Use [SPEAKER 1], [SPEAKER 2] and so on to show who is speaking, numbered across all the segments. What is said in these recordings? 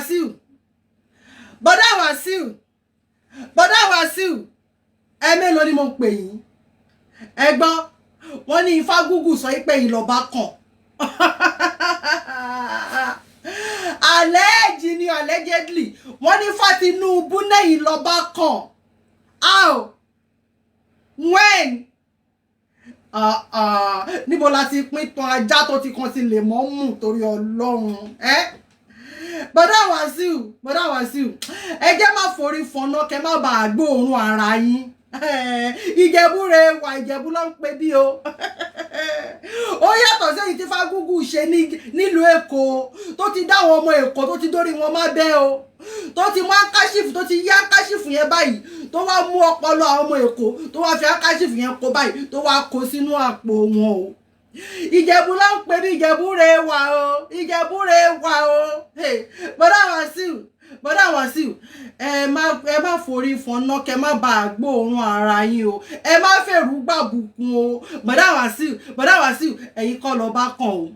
[SPEAKER 1] Wàsíù, bọ́dá Wàsíù, bọ́dá Wàsíù, ẹ mélòó ni mo pè yín? Ẹ gbọ́, wọ́n ní Ifá Gúgù sọ pé ìlọ́ba kàn. Àlẹ́ẹ̀jì ni, allegedly, wọ́n ní Ifá Tinubu náà ìlọ́ba kàn. How? When? Níbo la ti pín tan ajá tó ti kan ti lè mọ́ mú torí Ọlọ́run ẹ́? Bọ́dá Wàsíù, bọ́dá Wàsíù, ẹ jẹ́ má forí fọná kẹ má bàa gbóòórùn ara yín. Ìjẹ̀bú re wà, Ìjẹ̀bú ló ń pe bí o. Ó yàtọ̀ sí èyí tí Fágúgù ṣe nílùú Èkó, tó ti dá àwọn ọmọ Èkó, tó ti dórí wọn má bẹ́ o, tó ti mú akáṣífù, tó ti yí akáṣífù yẹn báyìí, tó wá mú ọpọlọ àwọn ọmọ Èkó, tó wá fi akáṣífù yẹn kó báyìí, tó wá kó sínú àpò wọn o. Ìjẹ̀bú ló ń pè ní Ìjẹ̀bú re wà o, Ìjẹ̀bú re wà o. Bọ́dá Wàsíù, bọ́dá Wàsíù, ẹ má forí fọná kẹ má bàa gbóòórùn ara yín o. Ẹ má fèrú gbàbùkún o. Bọ́dá Wàsíù, bọ́dá Wàsíù, ẹ̀yin kọ́ lọ́ọ́ bá kàn o.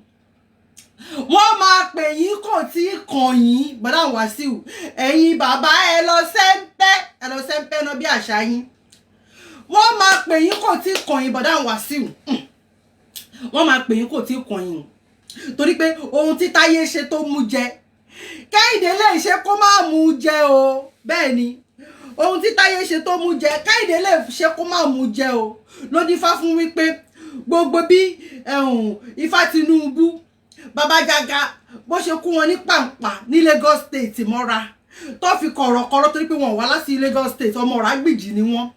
[SPEAKER 1] Wọ́n máa pè yín, kò tí ì kàn yín. Bọ́dá Wàsíù, ẹ̀yin bàbá, ẹ lọ sẹ́ńpẹ́, ẹ lọ sẹ́ńpẹ́ náà bí àṣà yín. Wọ́n máa pè yín, kò tí ì kàn yín. Bọ́dá Wàsíù, wọ́n máa pè yín, kò tí ì kàn yín, torí pé ohun tí Táyé ṣe tó mú jẹ, Kẹ́hìndé lè ṣe kó má mú jẹ o. Bẹ́ẹ̀ ni, ohun tí Táyé ṣe tó mú jẹ, Kẹ́hìndé lè ṣe kó má mú jẹ o. Ló dífá fún wípé gbogbo bí Ifá Tinubu, Babájága, bó ṣe kú wọn ní pàǹpà ní Lagos State mọ́ra, tó fi kọ̀rọ̀kọ̀rọ̀, torí pé wọn wá láti Lagos State, ọmọ Ọ̀rágbìjì ni wọ́n,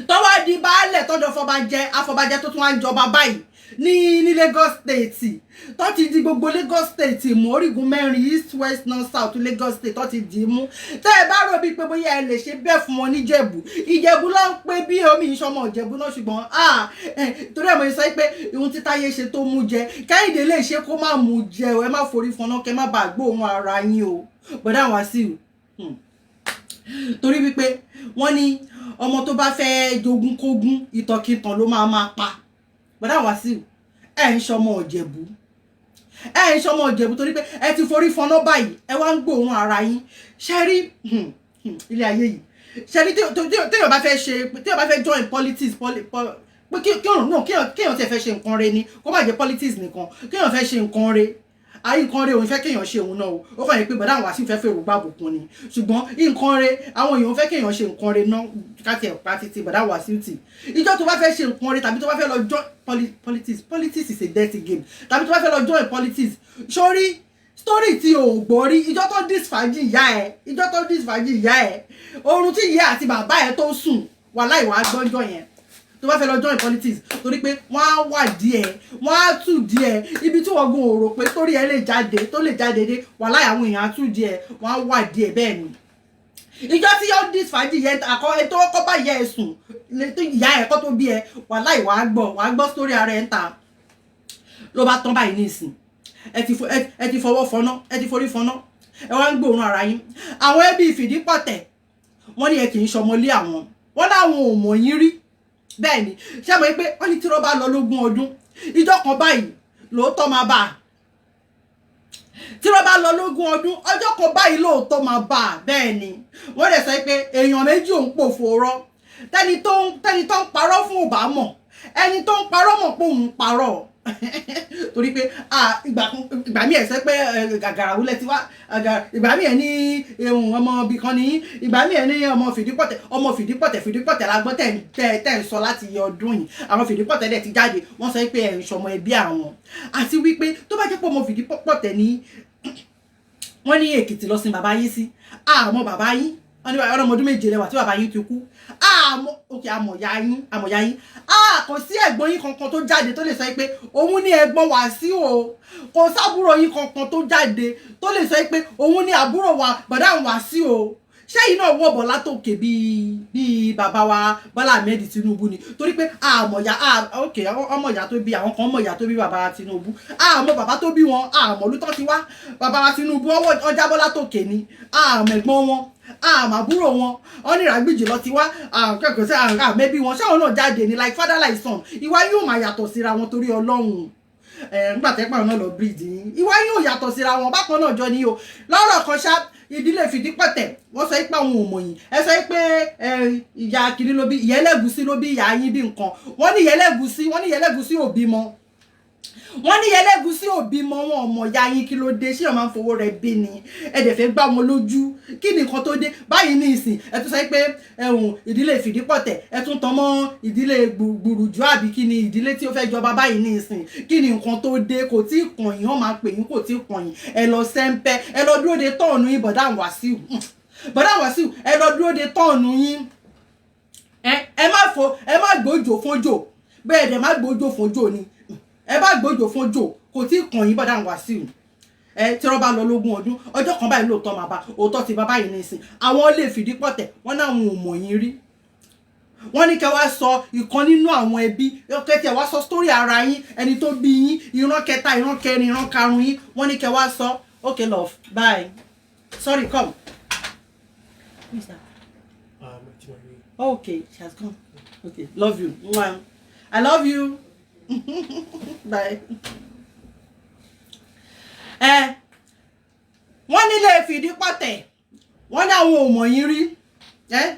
[SPEAKER 1] tó wá di baálẹ̀, tọ́jọ́ fọbajẹ, afọbajẹ tó tún wá ń jọba báyìí ní Lagos State, tó ti di gbogbo Lagos State mú, orígun mẹ́rin, east, west, north, south Lagos State, tó ti dì í mú. Tẹ́ ẹ bá rò bíi pé bóyá ẹ lè ṣe bẹ́ẹ̀ fún wọn níjẹ̀bú, Ìjẹ̀bú ló ń pè bí omi ìṣọmọ Ìjẹ̀bú náà. Ṣùgbọ́n torí ẹ̀ mo sọ pé ohun tí Táyé ṣe tó mú jẹ, Kẹ́hìndé lè ṣe kó má mú jẹ o. Ẹ má forí fọná kẹ má bàa gbóòórùn ara yín o, bọ̀dá Wàsíù, torí wípé wọ́n ní ọmọ tó bá fẹ́ jogún kógún, ìtànkìtàn ló máa máa pa. Bọ̀dá Wàsíù, ẹ̀ ń ṣọmọ Ìjẹ̀bú, ẹ̀ ń ṣọmọ Ìjẹ̀bú, torí pé ẹ ti forí fọná báyìí, ẹ wá ń gbóòórùn ara yín. Ṣe rí ilé ayé yìí, ṣe rí téèyàn bá fẹ́ ṣe, téèyàn bá fẹ́ join politics, pé kí òun náà, kéèyàn tiẹ̀ fẹ́ ṣe nǹkan re ni, kó má jẹ́ politics nìkan, kéèyàn fẹ́ ṣe nǹkan re ayé, nǹkan re òun fẹ́ kéèyàn ṣe òun náà o. Ó kàn yẹ pé bọ̀dá Wàsíù fẹ́ fèrò gbàbùkún ni, ṣùgbọ́n nǹkan re, àwọn èèyàn fẹ́ kéèyàn ṣe nǹkan re náà. Káti ẹ̀ pa títí bọ̀dá Wàsíù tì, ìjọ tó bá fẹ́ ṣe nǹkan re tàbí tó bá fẹ́ lọ join politics, politics is a dirty game, tàbí tó bá fẹ́ lọ join politics, sórí story tí o gbọ́ rí, ìjọ tó disfàájì ìyá ẹ, ìjọ tó disfàájì ìyá ẹ, oorun tí ìyá àti bàbá ẹ tó sùn, wàláì, wàá gbọ́njọ́ yẹn tó bá fẹ́ lọ join politics, torí pé wọ́n á wà díẹ̀, wọ́n á tù díẹ̀ ibi tí wọ́n gun òrò pé torí ẹ lè jáde, tó lè jáde dé, wàláì, àwọn èèyàn á tù díẹ̀, wọ́n á wà díẹ̀. Bẹ́ẹ̀ ni, ìjọ tí yóò disfàájì yẹn àkọ́ ẹ tó kọ́ bá yẹ ẹ sùn tó ìyá ẹ kọ́ tó bí ẹ, wàláì, wàá gbọ́, wàá gbọ́ sórí ara ẹ ń ta. Ló bá tán báyìí nísìn, ẹ ti fọwọ́ fọná, ẹ ti forí fọná, ẹ wá ń gbóòórùn ara yín. Àwọn ẹbí ìfìdípọ̀tẹ̀, wọ́n ní ẹ kì í ṣọmọlé àwọn, wọ́n láwọn ò mọ̀ yín rí. Bẹ́ẹ̀ ni, ṣé mo pé wọ́n ní tí wọ́n bá lọ lógún ọdún, ìjọ kan báyìí lóòótọ́ máa bá a. Tí wọ́n bá lọ lógún ọdún, ọjọ́ kan báyìí lóòótọ́ máa bá a. Bẹ́ẹ̀ ni, wọ́n lè sọ pé èèyàn méjì òun pòfo rọ́. Tẹ́ni tó ń parọ́ fún ò bá mọ̀, ẹni tó ń parọ́ mọ̀ pé òun parọ́, torí pé ìgbà míì ẹ̀ sẹ́ pé gàgàrà wúlẹ̀ ti wá, ìgbà míì ẹ̀ ní ọmọ ibì kan ní, ìgbà míì ẹ̀ ní ọmọ fìdípọ̀tẹ̀, ọmọ fìdípọ̀tẹ̀, fìdípọ̀tẹ̀ la gbọ́ tẹ̀ ń sọ láti ọdún yìí. Àwọn fìdípọ̀tẹ̀ dẹ̀ ti jáde, wọ́n sọ pé ẹ̀ ń ṣọmọ ẹbí àwọn, àti wípé tó bá jẹ́ pé ọmọ fìdípọ̀tẹ̀ ní, wọ́n ní Èkìtì lọ sin bàbá yín sí, àmọ́ bàbá yín, wọ́n ní ọmọ ọdún 7 lẹ́wà tí bàbá yín ti kú. Àmọ́ òkè, àmọ̀yá yín, àmọ̀yá yín, kò sí ẹ̀gbọ́n yín kankan tó jáde tó lè sọ pé òun ní ẹ̀gbọ́n Wàsíù o. Kò sábúrò yín kankan tó jáde tó lè sọ pé òun ní àbúrò wa bàdá Wàsíù o. Ṣẹ́yìn náà wọ̀ bọ̀ látòkè bíi bàbá wa Bọ́lá Ahmed Tinubu ni? Torí pé àmọ̀yá, ok, ọmọ ìyá tó bí, àwọn kan ọmọ ìyá tó bí bàbá Tinubu, àmọ́ bàbá tó bí wọn, àmọ́ olùtọ́ ti wá. Bàbá wa Tinubu ọjà bọ́lá tòkè ni, àmọ́ ẹ̀gbọ́n wọn, àmọ́ àbúrò wọn, wọn ní Ìràgbìjì lọ ti wá, kẹ́kọ̀ọ́ sí àmẹ́bí wọn. Ṣáwọn náà jáde ní like father like son? Ìwà yóò máa yàtọ̀ síra wọn torí Ọlọ́run. Ẹ̀ ńgbà tẹ́pà náà lọ breed yín, ìwà yín ò yàtọ̀ síra wọn bákan náà jọ ní o. Lọ́rọ̀ kan ṣá, ìdílé Fìdípọ̀tẹ̀, wọ́n sọ pé àwọn ò mọ̀ yín. Ẹ sọ pé ìyá kìíní ló bí, ìyá Ẹlẹ́gùsí ló bí ìyá yín bí nǹkan. Wọ́n ní ìyá Ẹlẹ́gùsí, wọ́n ní ìyá Ẹlẹ́gùsí ò bímọ, wọ́n ní ìyá Ẹlẹ́gùsí ò bímọ, wọn ọmọ ìyá yín. Kí ló dé? Ṣé ọ̀ máa ń fowó rẹ̀ bí ni? Ẹ dẹ̀ fẹ́ gbá wọn lójú. Kí ni nǹkan tó dé báyìí ní ìsìn? Ẹ tún sọ pé ẹ̀hùn ìdílé Fìdípọ̀tẹ̀, ẹ tún tan mọ́ ìdílé Gbùrùjú, àbí kí ni ìdílé tí ó fẹ́ jọba báyìí ní ìsìn? Kí ni nǹkan tó dé? Kò tí ì kàn yín, wọ́n máa pè yín, kò tí ì kàn yín. Ẹ lọ sẹ́ńpẹ́, ẹ lọ dúró de turn yín. Bọ̀dá Wàsíù, bọ̀dá Wàsíù, ẹ lọ dúró de turn yín. Ẹ má fo, ẹ má gbójò fójò bẹ́ẹ̀ dẹ̀, má gbójò fójò ni, ẹ bá gbójò fójò. Kò tí ì kàn yín, bọ̀dá Wàsíù. Ẹ tí wọ́n bá lọ lógún ọdún, ọjọ́ kan báyìí lóòótọ́ máa bá òótọ́ ti bá báyìí nísìn. Àwọn lè fìdí pọ̀tẹ̀, wọ́n náà wọn ò mọ̀ yín rí. Wọ́n ní kẹ́ wá sọ ìkan nínú àwọn ẹbí kẹ́ tiẹ̀ wá sọ story ara yín, ẹni tó bí yín, ìran kẹta, ìran kẹrin, ìran karùn-ún yín. Wọ́n ní kẹ́ wá sọ. Okay, love, bye. Sorry, come. Who is that?
[SPEAKER 2] Timothy.
[SPEAKER 1] Okay, she has gone. Okay, love you. Mwah. I love you, bye. Ẹ wọ́n nílé Fìdípọ̀tẹ̀, wọ́n ní àwọn ò mọ̀ yín rí. Ẹ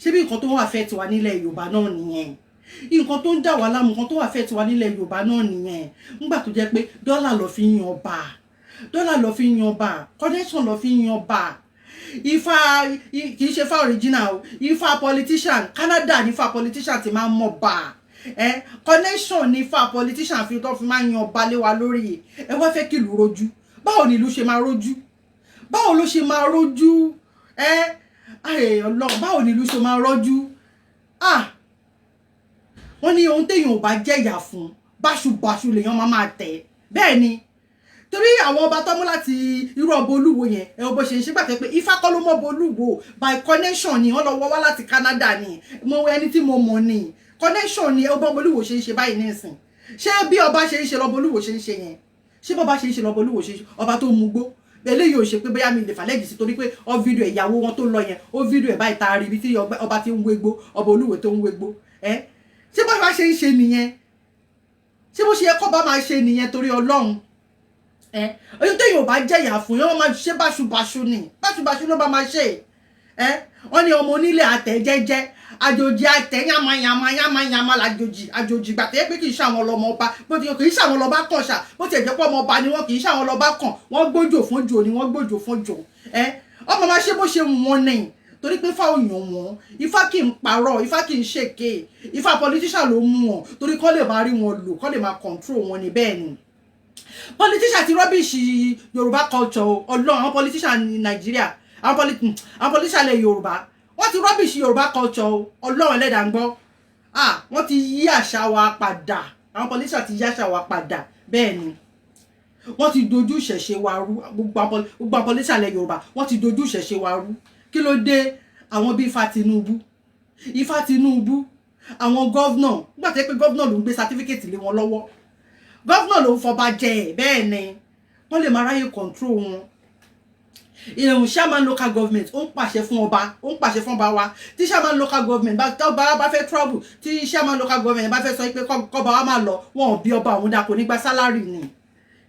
[SPEAKER 1] ṣé bí nǹkan tó wà fẹ́ tiwa nílẹ̀ Yorùbá náà nìyẹn? Nǹkan tó ń dà wá láàmú, nǹkan tó wà fẹ́ tiwa nílẹ̀ Yorùbá náà nìyẹn. Nígbà tó jẹ́ pé dọ́là ló fi ń yan ọba, dọ́là ló fi ń yan ọba, connection ló fi ń yan ọba. Ifá kì í ṣe ifá original o, ifá politician. Canada ní ifá politician ti máa ń mọ̀ bá ẹ. Connection ní ifá politician fi tó fi máa ń yan ọba lé wa lórí. Ẹ wá fẹ́ kí ìlú rojú. Báwo ni ìlú ṣe máa rojú? Báwo ló ṣe máa rojú? Ẹ ayé Ọlọ́run, báwo ni ìlú ṣe máa rọ́jú? Ah, wọ́n ní ohun téèyàn ò bá jẹ̀yà fún, báṣubàṣu lèèyàn máa máa tẹ̀. Bẹ́ẹ̀ ni, torí àwọn ọba tó mú láti irú ọba Olúwo yẹn, ẹ wo bó ṣe ń ṣe gbàtẹ́ pé Ifá kọ́ ló mọ̀ ọba Olúwo, by connection ni. Wọ́n lọ wọ́ wá láti Canada ni. Mo ẹni tí mo mọ̀ ni, connection ni. Ọba Olúwo ṣe ń ṣe báyìí nísìn, ṣé bí ọba ṣe ń ṣe lọ́ba Olúwo ṣe ń ṣe yẹn? Ṣé bọ́ba ṣe ń ṣe lọ́ba Olúwo ṣe ń ṣe? Ọba tó mugbó eléyìí ò ṣe pé bóyá mi lè fàlẹ́jì sí, torí pé ọ fídíò ìyàwó wọn tó lọ yẹn, ó fídíò ẹ̀ báyìí tá a rí ibi tí ọba ti ń wégbó, ọba Olúwo tó ń wégbó. Ẹ ṣé bó ṣe ń ṣe nìyẹn? Ṣé bó ṣe yẹ kọ́ bá máa ṣe nìyẹn? Torí Ọlọ́run, ẹ ohun téèyàn ò bá jẹ̀yà fún yẹn, wọ́n máa ṣe báṣubàṣu ni, báṣubàṣu ló bá máa ṣe. Ẹ wọ́n ní ọmọ onílé àtẹ̀ jẹ́jẹ́, àjòjì àtẹ̀ yamayama yamayama làjòjì. Àjòjì gbàtẹ́ pé kì í ṣe àwọn ọlọmọ ọba, bó ti kì í ṣe àwọn ọlọ́ba kàn ṣá, bó ti ẹ̀ jẹ́ pé ọmọ ọba ni wọ́n, kì í ṣe àwọn ọlọ́ba kàn. Wọ́n gbójò fún jò ni, wọ́n gbójò fún jò. Ẹ ọmọ máa ṣe bó ṣe wù wọ́n ní, torí pé Ifá ò yàn wọ́n. Ifá kì í parọ́, Ifá kì í ṣèké. Ifá politician ló mú wọn, torí kọ́ lè máa rí wọn lò, kọ́ lè máa control wọn ní. Bẹ́ẹ̀ ni politician ti rubbish Yorùbá culture o. Ọlọ́run, àwọn politician ní Nàìjíríà, àwọn politician ilẹ̀ Yorùbá, wọ́n ti rubbish Yorùbá culture o. Ọlọ́run ẹlẹ́dàá ń gbọ́. Ah, wọ́n ti yí àṣà wa padà. Àwọn politician ti yí àṣà wa padà. Bẹ́ẹ̀ ni, wọ́n ti dojú ìṣẹ̀ṣe wa rú. Gbogbo àwọn politician ilẹ̀ Yorùbá, wọ́n ti dojú ìṣẹ̀ṣe wa rú. Kí ló dé? Àwọn bíi Ifá Tinubu, Ifá Tinubu, àwọn governor, nígbà tó yẹ pé governor ló ń gbé certificate lé wọn lọ́wọ́, governor ló ń fọba jẹ ẹ̀. Bẹ́ẹ̀ ni wọ́n lè máa ráyè control wọn. Ìrùn chairman local government, ó ń pàṣẹ fún ọba, ó ń pàṣẹ fún ọba wa. Tí chairman local government bá tó bá fẹ́ travel, tí chairman local government bá fẹ́ sọ pé kọ́ba wa máa lọ, wọn ò bí ọba òun dà, kò ní gba salary ni.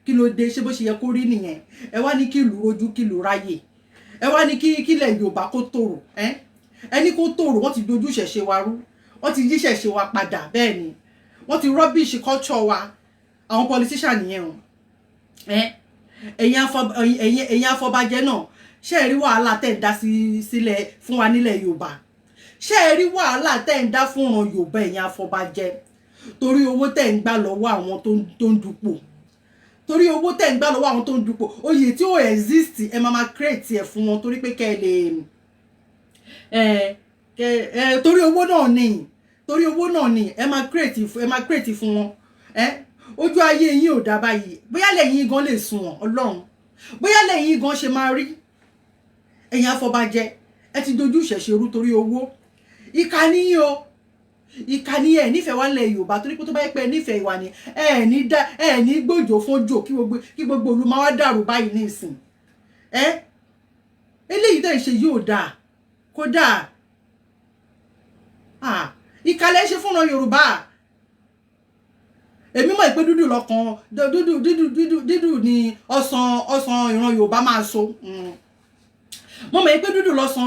[SPEAKER 1] Kí ló dé? Ṣé bó ṣe yẹ kó rí nìyẹn? Ẹ wá ní kí ìlú rojú, kí ìlú ráyè. Ẹ wá ní kí kílẹ̀ Yorùbá kó tòrò. Ẹ ẹni kó tòrò, wọ́n ti dojú ìṣẹ̀ṣe wa rú, wọ́n ti yí ìṣẹ̀ṣe wa padà. Bẹ́ẹ̀ ni, wọ́n ti rubbish culture wa. Àwọn politician nìyẹn o. Ẹ ẹ̀yin afọbajẹ náà, ṣé ẹ rí wàhálà tẹ̀ ń dá sílẹ̀ fún wa nílẹ̀ Yorùbá? Ṣé ẹ rí wàhálà tẹ̀ ń dá fún ọ̀ràn Yorùbá, ẹ̀yin afọbajẹ? Torí owó tẹ̀ ń gbà lọ́wọ́ àwọn tó ń dupò, torí owó tẹ̀ ń gbà lọ́wọ́ àwọn tó ń dupò, oyè tí ó exist, ẹ máa máa create ẹ̀ fún wọn, torí pé kẹ́ ẹ lè ẹ kẹ ẹ, torí owó náà ni, torí owó náà ni ẹ máa create fún wọn. Ẹ ojú ayé yín ò dá báyìí. Bóyá lẹ́yìn gan lè sunwọ̀n Ọlọ́run, bóyá lẹ́yìn gan ṣe máa rí. Ẹ̀yin afọbajẹ, ẹ ti dojú ìṣẹ̀ṣe rú torí owó. Ìkà níyìn o, ìkà ní. Ẹ nífẹ̀ẹ́ wa nílẹ̀ Yorùbá, torí pé tó bá yẹ pé ẹ nífẹ̀ẹ́ ìwà ni, ẹ ní dá, ẹ ní gbòjò fún jò, kí gbogbo ìlú máa wá dàrú báyìí ní ìsìn. Ẹ eléyìí tẹ̀ ń ṣe yóò dáa, kódà ìkàlẹ̀ ṣe fúnra Yorùbá. Èmi mọ̀ pé dúdú lọ́kàn, dúdú dúdú dúdú dídùn ni ọsàn, ọsàn ìran Yorùbá máa so. Mo mọ̀ pé dúdú lọ́sàn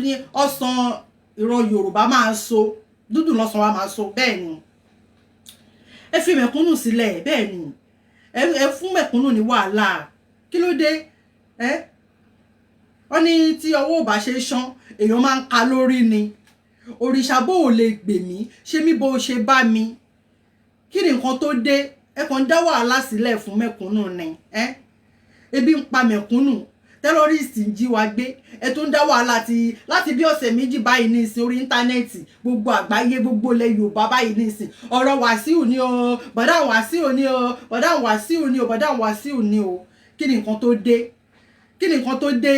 [SPEAKER 1] ní ọsàn ìran Yorùbá máa so, dúdú lọ́sàn wa máa so. Bẹ́ẹ̀ ni, ẹ fi mẹ̀kúnnù sílẹ̀. Bẹ́ẹ̀ ni, ẹ fún mẹ̀kúnnù ní wàhálà. Kí ló dé? Ẹ wọ́n ní tí ọwọ́ ò bá ṣe ṣán, èèyàn máa ń ka lórí ni. Òrìṣà bó ò lè gbè mí, ṣé mi bó ṣe bá mi? Kí ni nǹkan tó dé? Ẹ kàn ń dá wàhálà sílẹ̀ fún mẹ̀kúnnù ni. Ẹ ebi ń pa mẹ̀kúnnù, terrorist ń jí wa gbé, ẹ tún ń dá wàhálà ti láti bí ọ̀sẹ̀ 2 báyìí ní ìsìn. Orí internet, gbogbo àgbáyé, gbogbo ilẹ̀ Yorùbá báyìí ní ìsìn, ọ̀rọ̀ Wàsíù ni o, bọ̀dá Wàsíù ni o, bọ̀dá Wàsíù ni o, bọ̀dá Wàsíù ni o. Kí ni nǹkan tó dé? Kí ni nǹkan tó dé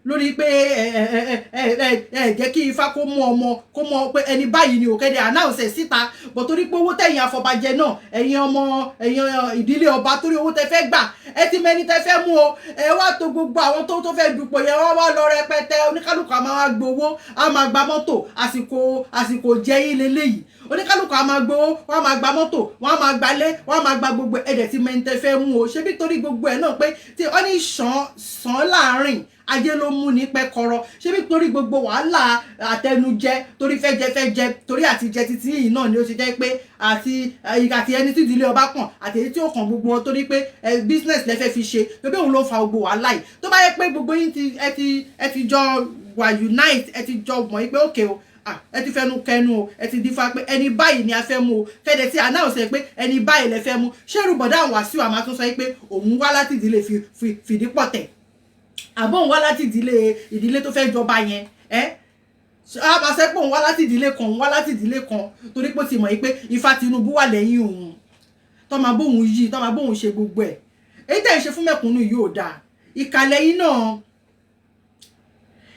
[SPEAKER 1] lórí pé ẹ ẹ ẹ ẹ ẹ ẹ jẹ́ kí Ifá kó mú ọmọ, kó mọ pé ẹni báyìí ni? Òkèdè announce ẹ̀ síta bọ̀, torí pé owó tẹ̀yìn afọbajẹ náà, ẹ̀yin ọmọ, ẹ̀yin ìdílé ọba, torí owó tẹ fẹ́ gbà, ẹ ti mẹ́ni tẹ fẹ́ mú o. Ẹ wá tó gbogbo àwọn tó fẹ́ dupò yẹn, wọ́n wá lọ rẹpẹtẹ. Oníkálukú a máa wá gbowó, a máa gba mọ́tò. Àsìkò jẹ́ yín leléyìí. Oníkálukú a máa gbowó, wọ́n á máa gba mọ́tò, wọ́n á máa gbalé, wọ́n á máa gba gbogbo. Ẹ̀dẹ̀ tí mẹ́ni tẹ fẹ́ mú o. Ṣebí torí gbogbo ẹ̀ náà pé tí wọ́n ní sàn sàn láàrin ajé ló mú ní pẹ́kọrọ. Ṣebí torí gbogbo wàhálà àtẹnujẹ, torí fẹ́jẹ fẹ́jẹ, torí àtijẹ títí yìí náà ni ó ṣe jẹ́ pé àti ẹni tí ìdílé ọba kàn àti èyí tí ó kàn, gbogbo wọn, torí pé business lẹ́fẹ́ fi ṣe pé òun ló fa gbogbo wàhálà yìí. Tó bá yẹ pé gbogbo yín ti ẹ ti jọ wà unite, ẹ ti jọ mọ̀ yín pé okay o, ah, ẹ ti fẹnu kẹnu o, ẹ ti dífá pé ẹni báyìí ni a fẹ́ mú o, kẹ́dẹ̀ tí announce ẹ pé ẹni báyìí lẹ fẹ́ mú, ṣé irú bọ̀dá Wàsíù àmà tún sọ pé òun wá láti ìdílé Fìdípọ̀tẹ̀, àbọ̀ òun wá láti ìdílé tó fẹ́ jọba yẹn? Ẹ a máa sẹ́ pé òun wá láti ìdílé kan, òun wá láti ìdílé kan, torí pé ó ti mọ̀ yìí pé Ifá Tinubu wà lẹ́yìn òun, tó máa bóun yí, tó máa bóun ṣe gbogbo ẹ̀. Èyí tẹ̀ ń ṣe fún mẹ̀kúnnù yìí ò dáa. Ìkàlẹ̀ yìí náà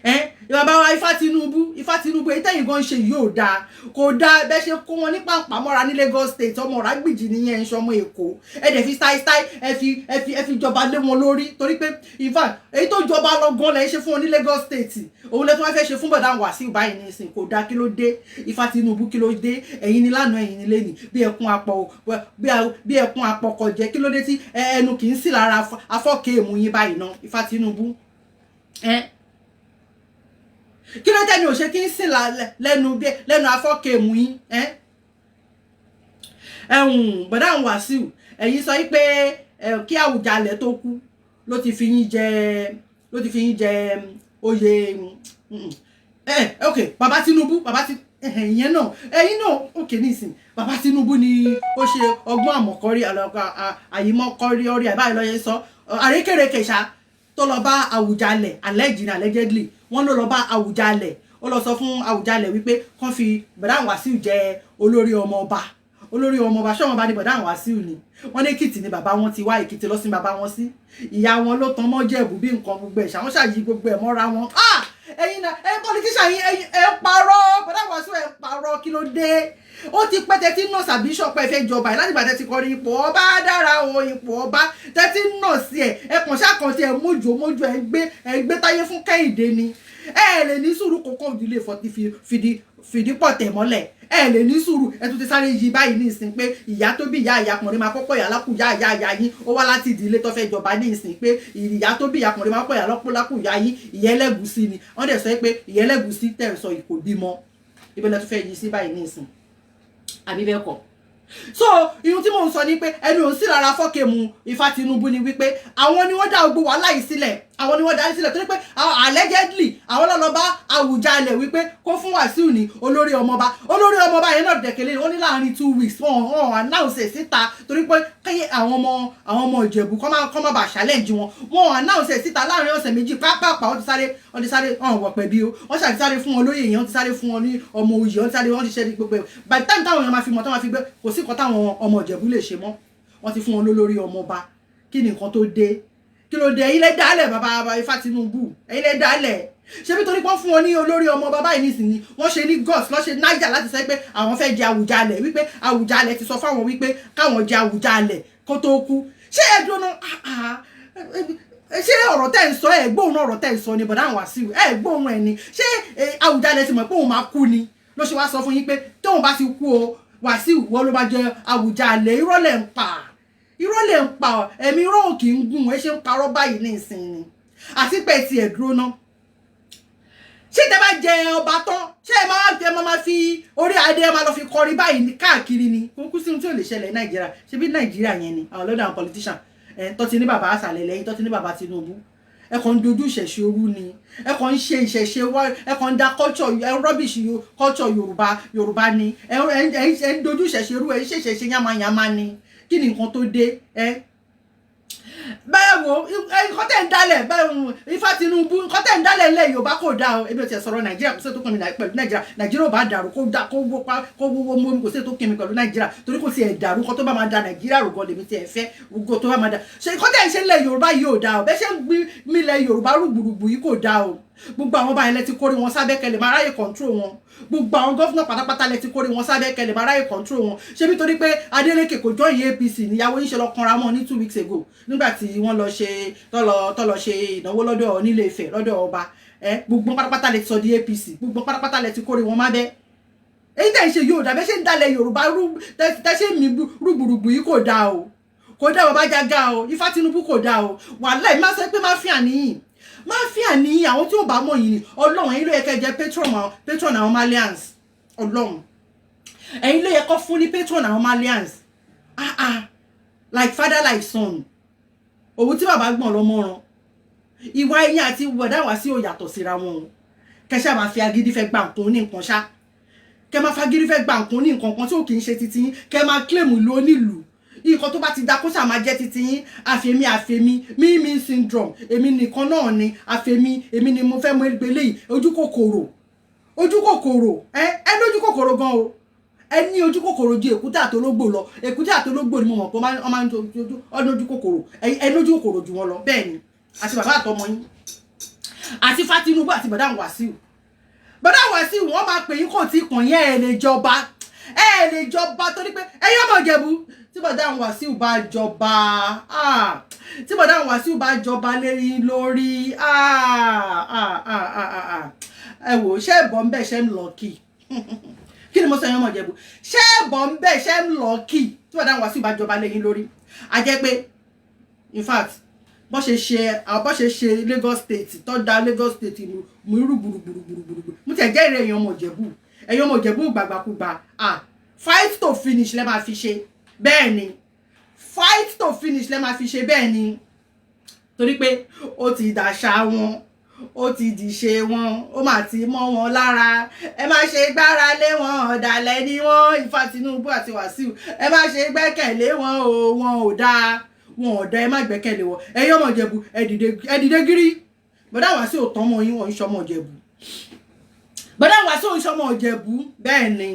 [SPEAKER 1] ẹ, bàbá wa Ifá Tinubu, Ifá Tinubu, èyí tẹ̀yìn gan ṣe yìí ò dáa, kò dáa. Bẹ́ẹ̀ ṣe kó wọn ní pàǹpàmọ́ra ní Lagos State, ọmọ ọ̀rágbìjì nìyẹn, ń ṣọmọ Èkó. Ẹ dẹ̀ fi style style, ẹ fi jọba lé wọn lórí, torí pé in fact, èyí tó jọba lọ gan lẹ̀ ń ṣe fún wọn ní Lagos State, òun lẹ tó wá fẹ́ ṣe fún bọ̀dá Wàsíù báyìí nísìn. Kò dáa. Kí ló dé, Ifá Tinubu? Kí ló dé? Ẹ̀yin ni lánàá, ẹ̀yin ni lẹ́nìí, bí ẹkún apọ̀, bí ẹkún apọkọjẹ. Kí ló dé tí ẹnu kì í sí lára afọ́kẹ́ èmú yín báyìí náà, Ifá Tinubu? Ẹ kí ló tẹ́ni ò ṣe kí ń sìn lẹ́nu bí lẹ́nu afọ́kẹ́mù yín? Ẹ̀hùn bọ̀dá Wàsíù, ẹ̀yin sọ pé kí Àwùjalẹ̀ tó kú ló ti fi yín jẹ, ló ti fi yín jẹ oyè. Ok, bàbá Tinubu, bàbá ti ìyẹn náà, ẹ̀yin náà, ok, nísìn bàbá Tinubu ni ó ṣe ọgbọ́n àmọ̀kọ́rí, àyìmọ́kọ́rí ọrí àbáyé lọ́yẹ sọ àrékèrèkè ṣá, tó lọ bá Àwùjalẹ̀ allegedly allegedly wọ́n ló lọ bá Àwùjalẹ̀, ó lọ sọ fún Àwùjalẹ̀ wípé kán fi bọ̀dá Wàsíù jẹ olórí ọmọ ọba. Olórí ọmọ ọba, ṣọ́mọba ni bọ̀dá Wàsíù ni? Wọ́n ní Èkìtì ni bàbá wọn ti wá, Èkìtì lọ sí bàbá wọn sí. Ìyá wọn ló tan mọ́ Jẹ̀bú bí nǹkan gbogbo ẹ̀ ṣàwọn ṣàyí gbogbo ẹ̀ mọ́ra wọn. Ẹ̀yin náà, ẹ̀yin politician yín, ẹ̀yin ẹ̀ ń parọ́. Bọ̀dá Wàsíù, ẹ̀ ń parọ́. Kí ló dé? Ó ti pẹ́ tẹ́tí náà sàbí sọ̀pẹ́ fẹ́ jọba yìí. Láti ìgbà tẹ́tí kọrin ipò ọba dára o, ipò ọba tẹ́tí náà sí ẹ̀, ẹ kàn ṣàkàntì ẹ̀ mójú mójú, ẹ̀ ń gbé táyé fún Kẹ́hìndé ni. Ẹ lè ní sùúrù kókó ìdílé fọtí fìdí fìdí pọ̀ tẹ̀ mọ́lẹ̀. Ẹ lè ní sùúrù. Ẹ tún ti sáré yí báyìí ní ìsìn pé ìyá tó bí ìyá, ìyá kùnrin máa kọ́kọ́ ìyá lákùyá ìyá ìyá yín, ó wá láti ìdílé tó fẹ́ jọba ní ìsìn, pé ìyá tó bí ìyá kùnrin máa kọ́ ìyá lákùyá yín, ìyá ẹlẹ́gùsí ni. Wọ́n dẹ̀ sọ pé ìyá ẹlẹ́gùsí tẹ̀ ń sọ ìkò bímọ. Ibẹ̀ lẹ tún fẹ́ yí sí báyìí ní ìsìn, àbí bẹ́ẹ̀ kọ́? So ihun tí mò ń sọ ni pé ẹnu ò sí lára fọ́kẹ́mu Ifá Tinubu ni wípé àwọn ni wọ́n dá gbogbo wàhálà yìí sílẹ̀. Àwọn ni wọ́n dá sílẹ̀, torí pé allegedly àwọn ló lọ bá Àwùjalẹ̀ wípé kó fún Wàsíù ní olórí ọmọọba. Olórí ọmọọba yẹn náà dẹ̀kẹ̀lé, wọ́n ní láàrin 2 weeks wọ́n announce ẹ̀ síta, torí pé kí àwọn ọmọ Ìjẹ̀bú kọ́ má bàa challenge wọn. Wọ́n announce ẹ̀ síta láàrin ọ̀sẹ̀ 2 pápápá. Wọ́n ti sáré wọ́n wọ̀ pẹ̀ bí o, wọ́n ṣàti sáré fún wọn lóyè yẹn, wọ́n ti sáré fún wọn ní ọmọ oyè, wọ́n ti sáré, wọ́n ti ṣe gbogbo ẹ̀. By the time táwọn èèyàn máa fi mọ̀, táwọn máa fi gbé, kò sí nǹkan táwọn ọmọ Ìjẹ̀bú lè ṣe mọ́. Wọ́n ti fún wọn lólórí ọmọọba. Kí ni nǹkan tó dé? Kí ló dé? Ẹ̀yin lẹ dálẹ̀, bàbá Ifá Tinubu, ẹ̀yin lẹ dálẹ̀. Ṣé bí torí pọ́n fún wọn ní olórí ọmọ bàbá yìí nísìnyí, wọ́n ṣe ní guts lọ́ ṣe nájà láti sọ pé àwọn fẹ́ jẹ Àwùjalẹ̀, wípé Àwùjalẹ̀ ti sọ fáwọn wípé káwọn jẹ Àwùjalẹ̀ kó tó kú? Ṣé ẹ dúró? Ṣé ọ̀rọ̀ tẹ́ ń sọ, ẹ̀ gbóhùn ọ̀rọ̀ tẹ́ ń sọ ni, bọ̀dá Wàsíù? Ẹ̀ gbóhùn ẹ̀ ni. Ṣé Àwùjalẹ̀ ti mọ̀ pé òun máa kú ni ló ṣe wá sọ fún yín pé tóun bá ti kú o? Wàsíù, wọ́n ló bá jẹ Àwùjalẹ̀. Irọ́ lẹ̀ ń pa, irọ́ lẹ̀ ń pa. Ẹ̀mí irọ́ ò kì í gùn. Ẹ ṣe ń parọ́ báyìí ní ìsinyìí àti pé tiẹ̀ dúró ná. Ṣé tẹ bá jẹ ọba tán, ṣé ẹ máa fi orí adé, ẹ máa lọ fi kọrin báyìí ní káàkiri ni? Kó kú sí ohun tí ò lè ṣẹlẹ̀ ní Nàìjíríà. Ṣe bí Nàìjíríà yẹn ni àwọn lọ́dọ̀ àwọn politician ẹ tó ti ní bàbá àṣàlẹ̀ lẹ́yìn, tó ti ní bàbá Tinubu. Ẹ kàn ń dojú ìṣẹ̀ṣe orú ni, ẹ kàn ń ṣe ìṣẹ̀ṣe wá, ẹ kàn ń da culture, ẹ rubbish culture Yorùbá. Yorùbá ni ẹ ń dojú ìṣẹ̀ṣe rú, ẹ ń ṣe ìṣẹ̀ṣe yamayama ni. Kí ni nǹkan tó dé ẹ bẹ́ẹ̀ wo nǹkan tẹ̀ ń dálẹ̀ bẹ́ẹ̀? Ifá Tinubu, nǹkan tẹ̀ ń dálẹ̀ ńlẹ̀ Yorùbá kò dáa o. Ebi ò tiẹ̀ sọ̀rọ̀ Nàìjíríà, kò sí ètò kan mi pẹ̀lú Nàìjíríà. Nàìjíríà ò bá dàrú, kó dá, kó wó pa, kó wówó mú mi, kò sí ètò kan mi pẹ̀lú Nàìjíríà, torí kò tiẹ̀ dàrú. Nǹkan tó bá máa da Nàìjíríà rò gan lèmi tiẹ̀ fẹ́. Gbogbo tó bá máa da ṣe, nǹkan tẹ̀ ń ṣe ńlẹ̀ Yorùbá yìí ò dáa o. Bẹ́ẹ̀ ṣe ń gbí mílẹ̀ Yorùbá rúgbùrùgbù yìí kò dáa o. Gbogbo àwọn ọba yẹn lẹ ti kórè wọn sábẹ́ kẹlẹ̀ máa ráyè control wọn. Gbogbo àwọn governor pátápátá lẹ ti kórè wọn sábẹ́ kẹlẹ̀ máa ráyè control wọn. Ṣé nítorí pé Adeleke kò join APC níyàwó yín ṣe lọ kanra mọ́ ní 2 weeks ago, nígbà tí wọ́n lọ ṣe tọ́lọ ṣe ìnáwó lọ́dọ̀ nílé Ifẹ̀, lọ́dọ̀ ọba ẹ? Gbogbo pátápátá lẹ ti sọ di APC, gbogbo pátápátá lẹ ti kórè wọn mábẹ́. Èyí tẹ̀ ń ṣe yóò dà. Bẹ́ẹ̀ ṣe ń dalẹ̀ Yorùbá rú, tẹ́ ṣe ń mí rúgbùrùgbù yìí kò dáa o, kò dáa. Bàbá Jágá o, Ifá Tinubu, kò dáa o. Wàhálà má sọ pé má fi àníyàn, má fi àníyàn. Àwọn tí ò bá mọ̀ yìí ni Ọlọ́run. Ẹ̀yin ló yẹ kẹ́ jẹ́ patron àwọn Malians. Ọlọ́run, ẹ̀yin ló yẹ kó fún ní patron àwọn Malians. Ah ah, like father like son. Òwú tí bàbá gbọ̀n lọ́mọ ran. Ìwà ẹ̀yìn àti wọ̀dà wá sí ò yàtọ̀ síra wọn o. Kẹ́sà máa fi agídí fẹ́ gba nǹkan ní nǹkan ṣá, kẹ́ máa fagídí fẹ́ gba nǹkan ní nǹkan kan tí ò kì í ṣe titi yín, kẹ́ máa claim ìlú onílùú. Nǹkan tó bá ti da, kó ṣáà máa jẹ́ titi yín. Àfẹ̀mí àfẹ̀mí, me me syndrome, èmi nìkan náà ni, àfẹ̀mí èmi ni mo fẹ́ mọ ẹgbẹ́ yìí. Ojú kòkòrò, ojú kòkòrò, ẹ lójú kòkòrò gan o. Ẹ ní ojú kòkòrò ju èkúté àtológbò lọ. Èkúté àtológbò ni mo mọ̀ pé wọ́n máa ń ọdún ojú kòkòrò. Ẹ lójú kòkòrò jù wọn lọ. Bẹ́ẹ̀ ni àti bàbá àtọmọ yín àti Fatinubu àti bàdá Wàsíù. Bàdá Wàsíù, wọ́n máa pè yín, kò tí kàn yín. Ẹ lè jọba, ẹ lè jọba, torí pé ẹ̀yin ọmọ Ìjẹ̀bú, tí bàdá Wàsíù bá jọba, tí bàdá Wàsíù bá jọba lérí lórí, ẹ wò, ṣé ẹ̀bọ̀ ń bẹ̀, ṣé ń lọ kì? Kí ni mo sọ yẹn, ọmọ Ìjẹ̀bú? Ṣé ẹ̀bọ̀ ń bẹ̀, ṣé ń lọ kì? Tí bàdá Wàsíù bá jọba léyìn lórí, a jẹ́ pé in fact, bó ṣe ṣe Lagos State tó da Lagos State mú irú gbùrùgbùrùgbùrùgbùrù. Mo tẹ̀ jẹ́ ìrẹ̀ ẹ̀yin ọmọ Ìjẹ̀bú, ẹ̀yin ọmọ Ìjẹ̀bú gbàgbàkúgbà, ah, fight to finish lẹ́ máa fi ṣe. Bẹ́ẹ̀ ni, fight to finish lẹ́ máa fi ṣe. Bẹ́ẹ̀ ni, torí pé ó ti dàṣà wọn, ó ti dìṣe wọn, ó mà ti mọ́ wọn lára. Ẹ má ṣe gbára lé wọn, ọ̀dàlẹ̀ ni wọ́n. Ifá Tinubu àti Wàsíù, ẹ má ṣe gbẹ́kẹ̀lé wọn o. Wọn ò dáa, wọn ò dáa, ẹ má gbẹ́kẹ̀lé wọn. Ẹ̀yin ọmọ Ìjẹ̀bú, ẹ dìde, ẹ dìde gírí. Bọ́dá Wàsíù ò tán mọ́ yín, wọ́n ń ṣọmọ Ìjẹ̀bú. Bọ́dá Wàsíù ń ṣọmọ Ìjẹ̀bú. Bẹ́ẹ̀ ni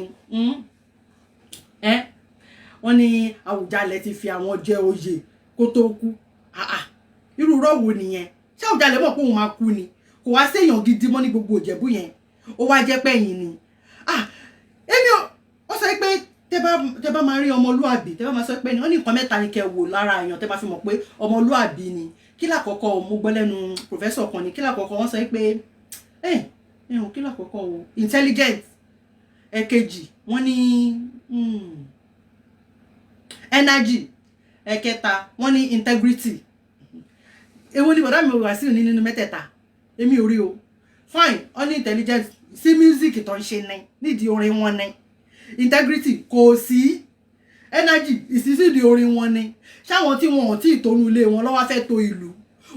[SPEAKER 1] wọ́n ní Àwùjalẹ̀ ti fi àwọn jẹ oyè kó tó kú. Irú rọ́wọ́ nìyẹn? Ṣé Àwùjalẹ̀ mọ̀ pé òun máa kú ni? Kò wá séèyàn gidi mọ́ ní gbogbo Ìjẹ̀bú yẹn, ó wá jẹ́ pẹ́yìn ni. Èmi ò, ó sọ pé tẹ́ bá máa rí ọmọlúàbí, tẹ́ bá máa sọ pé wọ́n ní nǹkan mẹ́ta ni kẹ́ wò lára èèyàn tẹ́ bá fi mọ̀ pé ọmọlúàbí ni. Kí lákọ̀ọ́kọ́? Mo gbọ́ lẹ́nu professor kan ni. Kí lákọ̀ọ́kọ́? Wọ́n sọ pé ẹ ẹ kí lákọ̀ọ́kọ́ o? Intelligent. Ẹ̀kejì, wọ́n ní energy. Ẹ̀kẹta, wọ́n ní integrity. Èwo ni bọ̀dá mi ò wá sí ní nínú mẹ́tẹ̀ẹ̀ta? Èmi ò rí o. Fine, wọ́n ní intelligent sí music tó ń ṣe ní nídìí orin wọn ní. Integrity kò sí. Energy ìsísí orin wọn ni. Ṣáwọn tí wọn ò tí ì tónú ilé wọn lọ́wọ́ fẹ́ tó ìlú,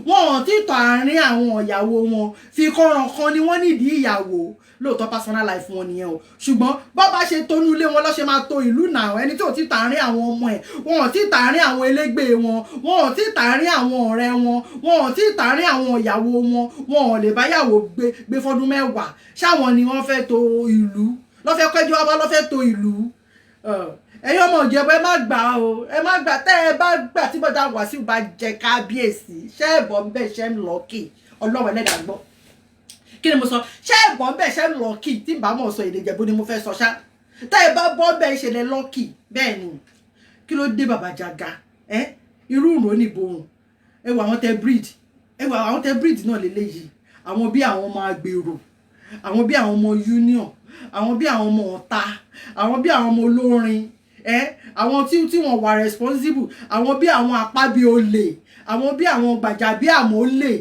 [SPEAKER 1] wọn ò tí ì tọ́ àárín àwọn ìyàwó wọn, fi kọ́ran kan ni wọ́n nídìí ìyàwó. Lóòótọ́, personal life wọn nìyẹn o, ṣùgbọ́n bọ́ bá ṣe tónú ilé wọn lọ́ṣẹ́ máa tó ìlú náà. Ẹni tí ò tí tàárín àwọn ọmọ ẹ̀, wọn ò tí tàárín àwọn elégbè wọn, wọn ò tí tàárín àwọn ọ̀rẹ́ wọn, wọn ò tí tàárín àwọn ìyàwó wọn, wọn ò lè báyàwó gbé gbé fọdún 10. Ṣáwọn ni wọ́n fẹ́ tó ìlú, lọ́fẹ́ kẹjọ́ wá, lọ́fẹ́ tó ìlú? Ẹ̀yin ọmọ Ìjẹ̀bú, ẹ má gbà o, ẹ má gbà. Tẹ́ ẹ bá gbà, tí bọ́dà Wàsíù bá jẹ kábíyèsí, ṣé ẹ̀bọ̀ ń bẹ̀, ṣẹ́ ń lọ kì? Ọlọ́run ẹlẹ́dàá gbọ́. Kí ni mo sọ? Ṣé ẹ̀bọ̀ ń bẹ̀, ṣẹ́ ń lọ kì? Tí n bá mọ̀ sọ èdè Ìjẹ̀bú ni mo fẹ́ sọ ṣá. Tẹ́ ẹ bá bọ́ bẹ́ẹ̀, ṣe lẹ lucky. Bẹ́ẹ̀ ni. Kí ló dé, bàbá Jàgà? Ẹ irú ìró níborùn. Ẹ wọ àwọn tẹ breed, ẹ wọ àwọn tẹ breed náà lélẹ́yìí, àwọn bí àwọn ọmọ agbèrò, àwọn bí àwọn ọmọ union. Àwọn bí àwọn ọmọ ọ̀ta, àwọn bí àwọn ọmọ olórin ẹ, àwọn tí wọ́n wà responsible, àwọn bí àwọn apábí olè, àwọn bí àwọn gbàjà bí àmọ́ olè,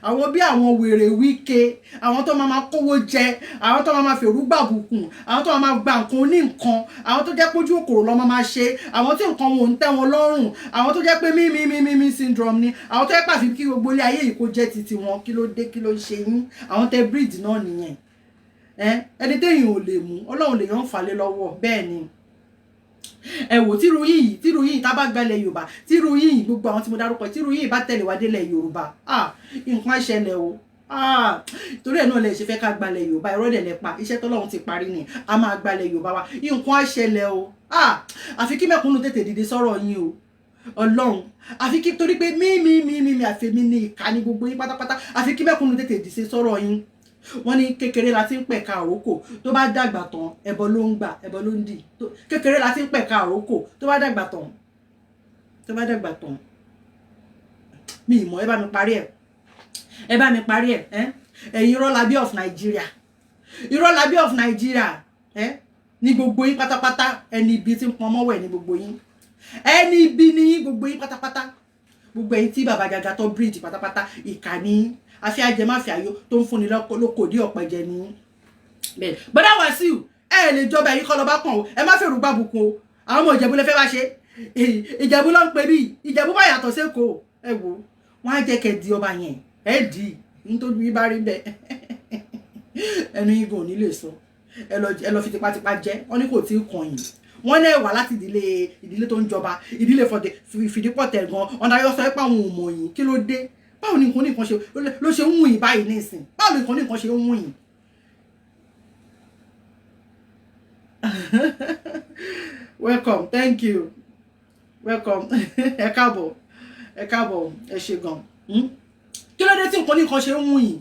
[SPEAKER 1] àwọn bí àwọn wèrè wíke, àwọn tó máa ma kówó jẹ, àwọn tó máa ma fèrú gbàbùkùn, àwọn tó máa ma gba nǹkan oní nǹkan, àwọn tó jẹ́ pójú òkòrò lọ́ máa ma ṣe, àwọn tí nǹkan wọn ò ń tẹ́ wọn lọ́rùn, àwọn tó jẹ́ pé mímí mímí mí syndrome ni, àwọn tó jẹ́ pàfi kí gbogbo ilé ayé yìí kó jẹ́ titi wọn. Kí ló dé? Kí ló ń ṣe yín? Àwọn tẹ breed náà nìyẹn. Ẹni téèyàn ò lè mú, Ọlọ́run lè yàn ń falẹ̀ lọ́wọ́. Bẹ́ẹ̀ ni. Ẹ wò, tíru yìí tá bá gbalẹ̀ Yorùbá, tíru yìí, gbogbo àwọn tí mo dárúkọ, tíru yìí bá tẹ̀lé wá délẹ̀ Yorùbá, ah, nǹkan á ṣẹlẹ̀ o. Ah, torí ẹ̀ náà lè ṣe fẹ́ ká gbalẹ̀ Yorùbá. Irọ́ dẹ̀ lẹ pa. Iṣẹ́ tọ́lọ́run ti parí ni. A máa gbalẹ̀ Yorùbá wa. Nǹkan á ṣẹlẹ̀ o. Ah, àfi kí mẹ̀kúnnù tètè dìde sọ̀rọ̀ yín o. Ọlọ́run, àfi kí, torí pé mí mí mí mí mi àfẹ́mí ní ìka ní gbogbo yín pátápátá. Àfi kí mẹ̀kúnnù tètè dìde sọ̀rọ̀ yín. Wọ́n ní kékeré la ti ń pẹ̀ka àrókò, tó bá dàgbà tán, ẹbọ ló ń gbà, ẹbọ ló ń dì. Kékeré la ti ń pẹ̀ka àrókò, tó bá dàgbà tán, tó bá dàgbà tán, mi ìmọ̀. Ẹ bá mi parí ẹ̀, ẹ bá mi parí ẹ̀. Ẹ́ ẹ̀yin Irọ́lábí of Nigeria, Irọ́lábí of Nigeria, ẹ́ ní gbogbo yín pátápátá. Ẹni ibi tí ń pọn mọ́wọ́ ẹ̀ ní gbogbo yín. Ẹni ibi ní gbogbo yín pátápátá. Gbogbo ẹ̀yin tí bàbá gàgà tó breed pátápátá, ìkà ní àfi ajẹmáfíàyò tó ń fúnni lóko dí ọ̀pẹ jẹ ní bẹ́ẹ̀. Bọ́dá Wàsíù, ẹ lè jọba. Ẹ̀yin kọ́ lọ bá kàn o. Ẹ má fèrú gbàbùkún o. Àwọn ọmọ Ìjẹ̀bú lè fẹ́ wá ṣe. Ìjẹ̀bú ló ń pè bí Ìjẹ̀bú bá yàtọ̀ sẹ́kọ̀ọ́. Ẹ wò, wọ́n á jẹ́ kẹ́ di ọba yẹn. Ẹ dì í nítorí yín bá rí bẹ́ẹ̀, ẹnu yín gan ò ní lè sọ. Ẹ lọ fi tipátipá jẹ́. Wọ́n ní kò tí ì kàn yín. Wọ́n náà wà láti ìdílé tó ń jọba, ìdílé fìdípọ̀tẹ̀ gan. Ọ̀nà ayọ́ sọ pé àwọn ò mọ̀ yín. Kí ló dé? Báwo ni nǹkan ní nǹkan ṣe ló ṣe ń wù yín báyìí nísìn? Báwo ni nǹkan ní nǹkan ṣe ń wù yín? Welcome, thank you, welcome. Ẹ káàbọ̀, ẹ káàbọ̀, ẹ ṣe gan. Kí ló dé tí nǹkan ní nǹkan ṣe ń wù yín?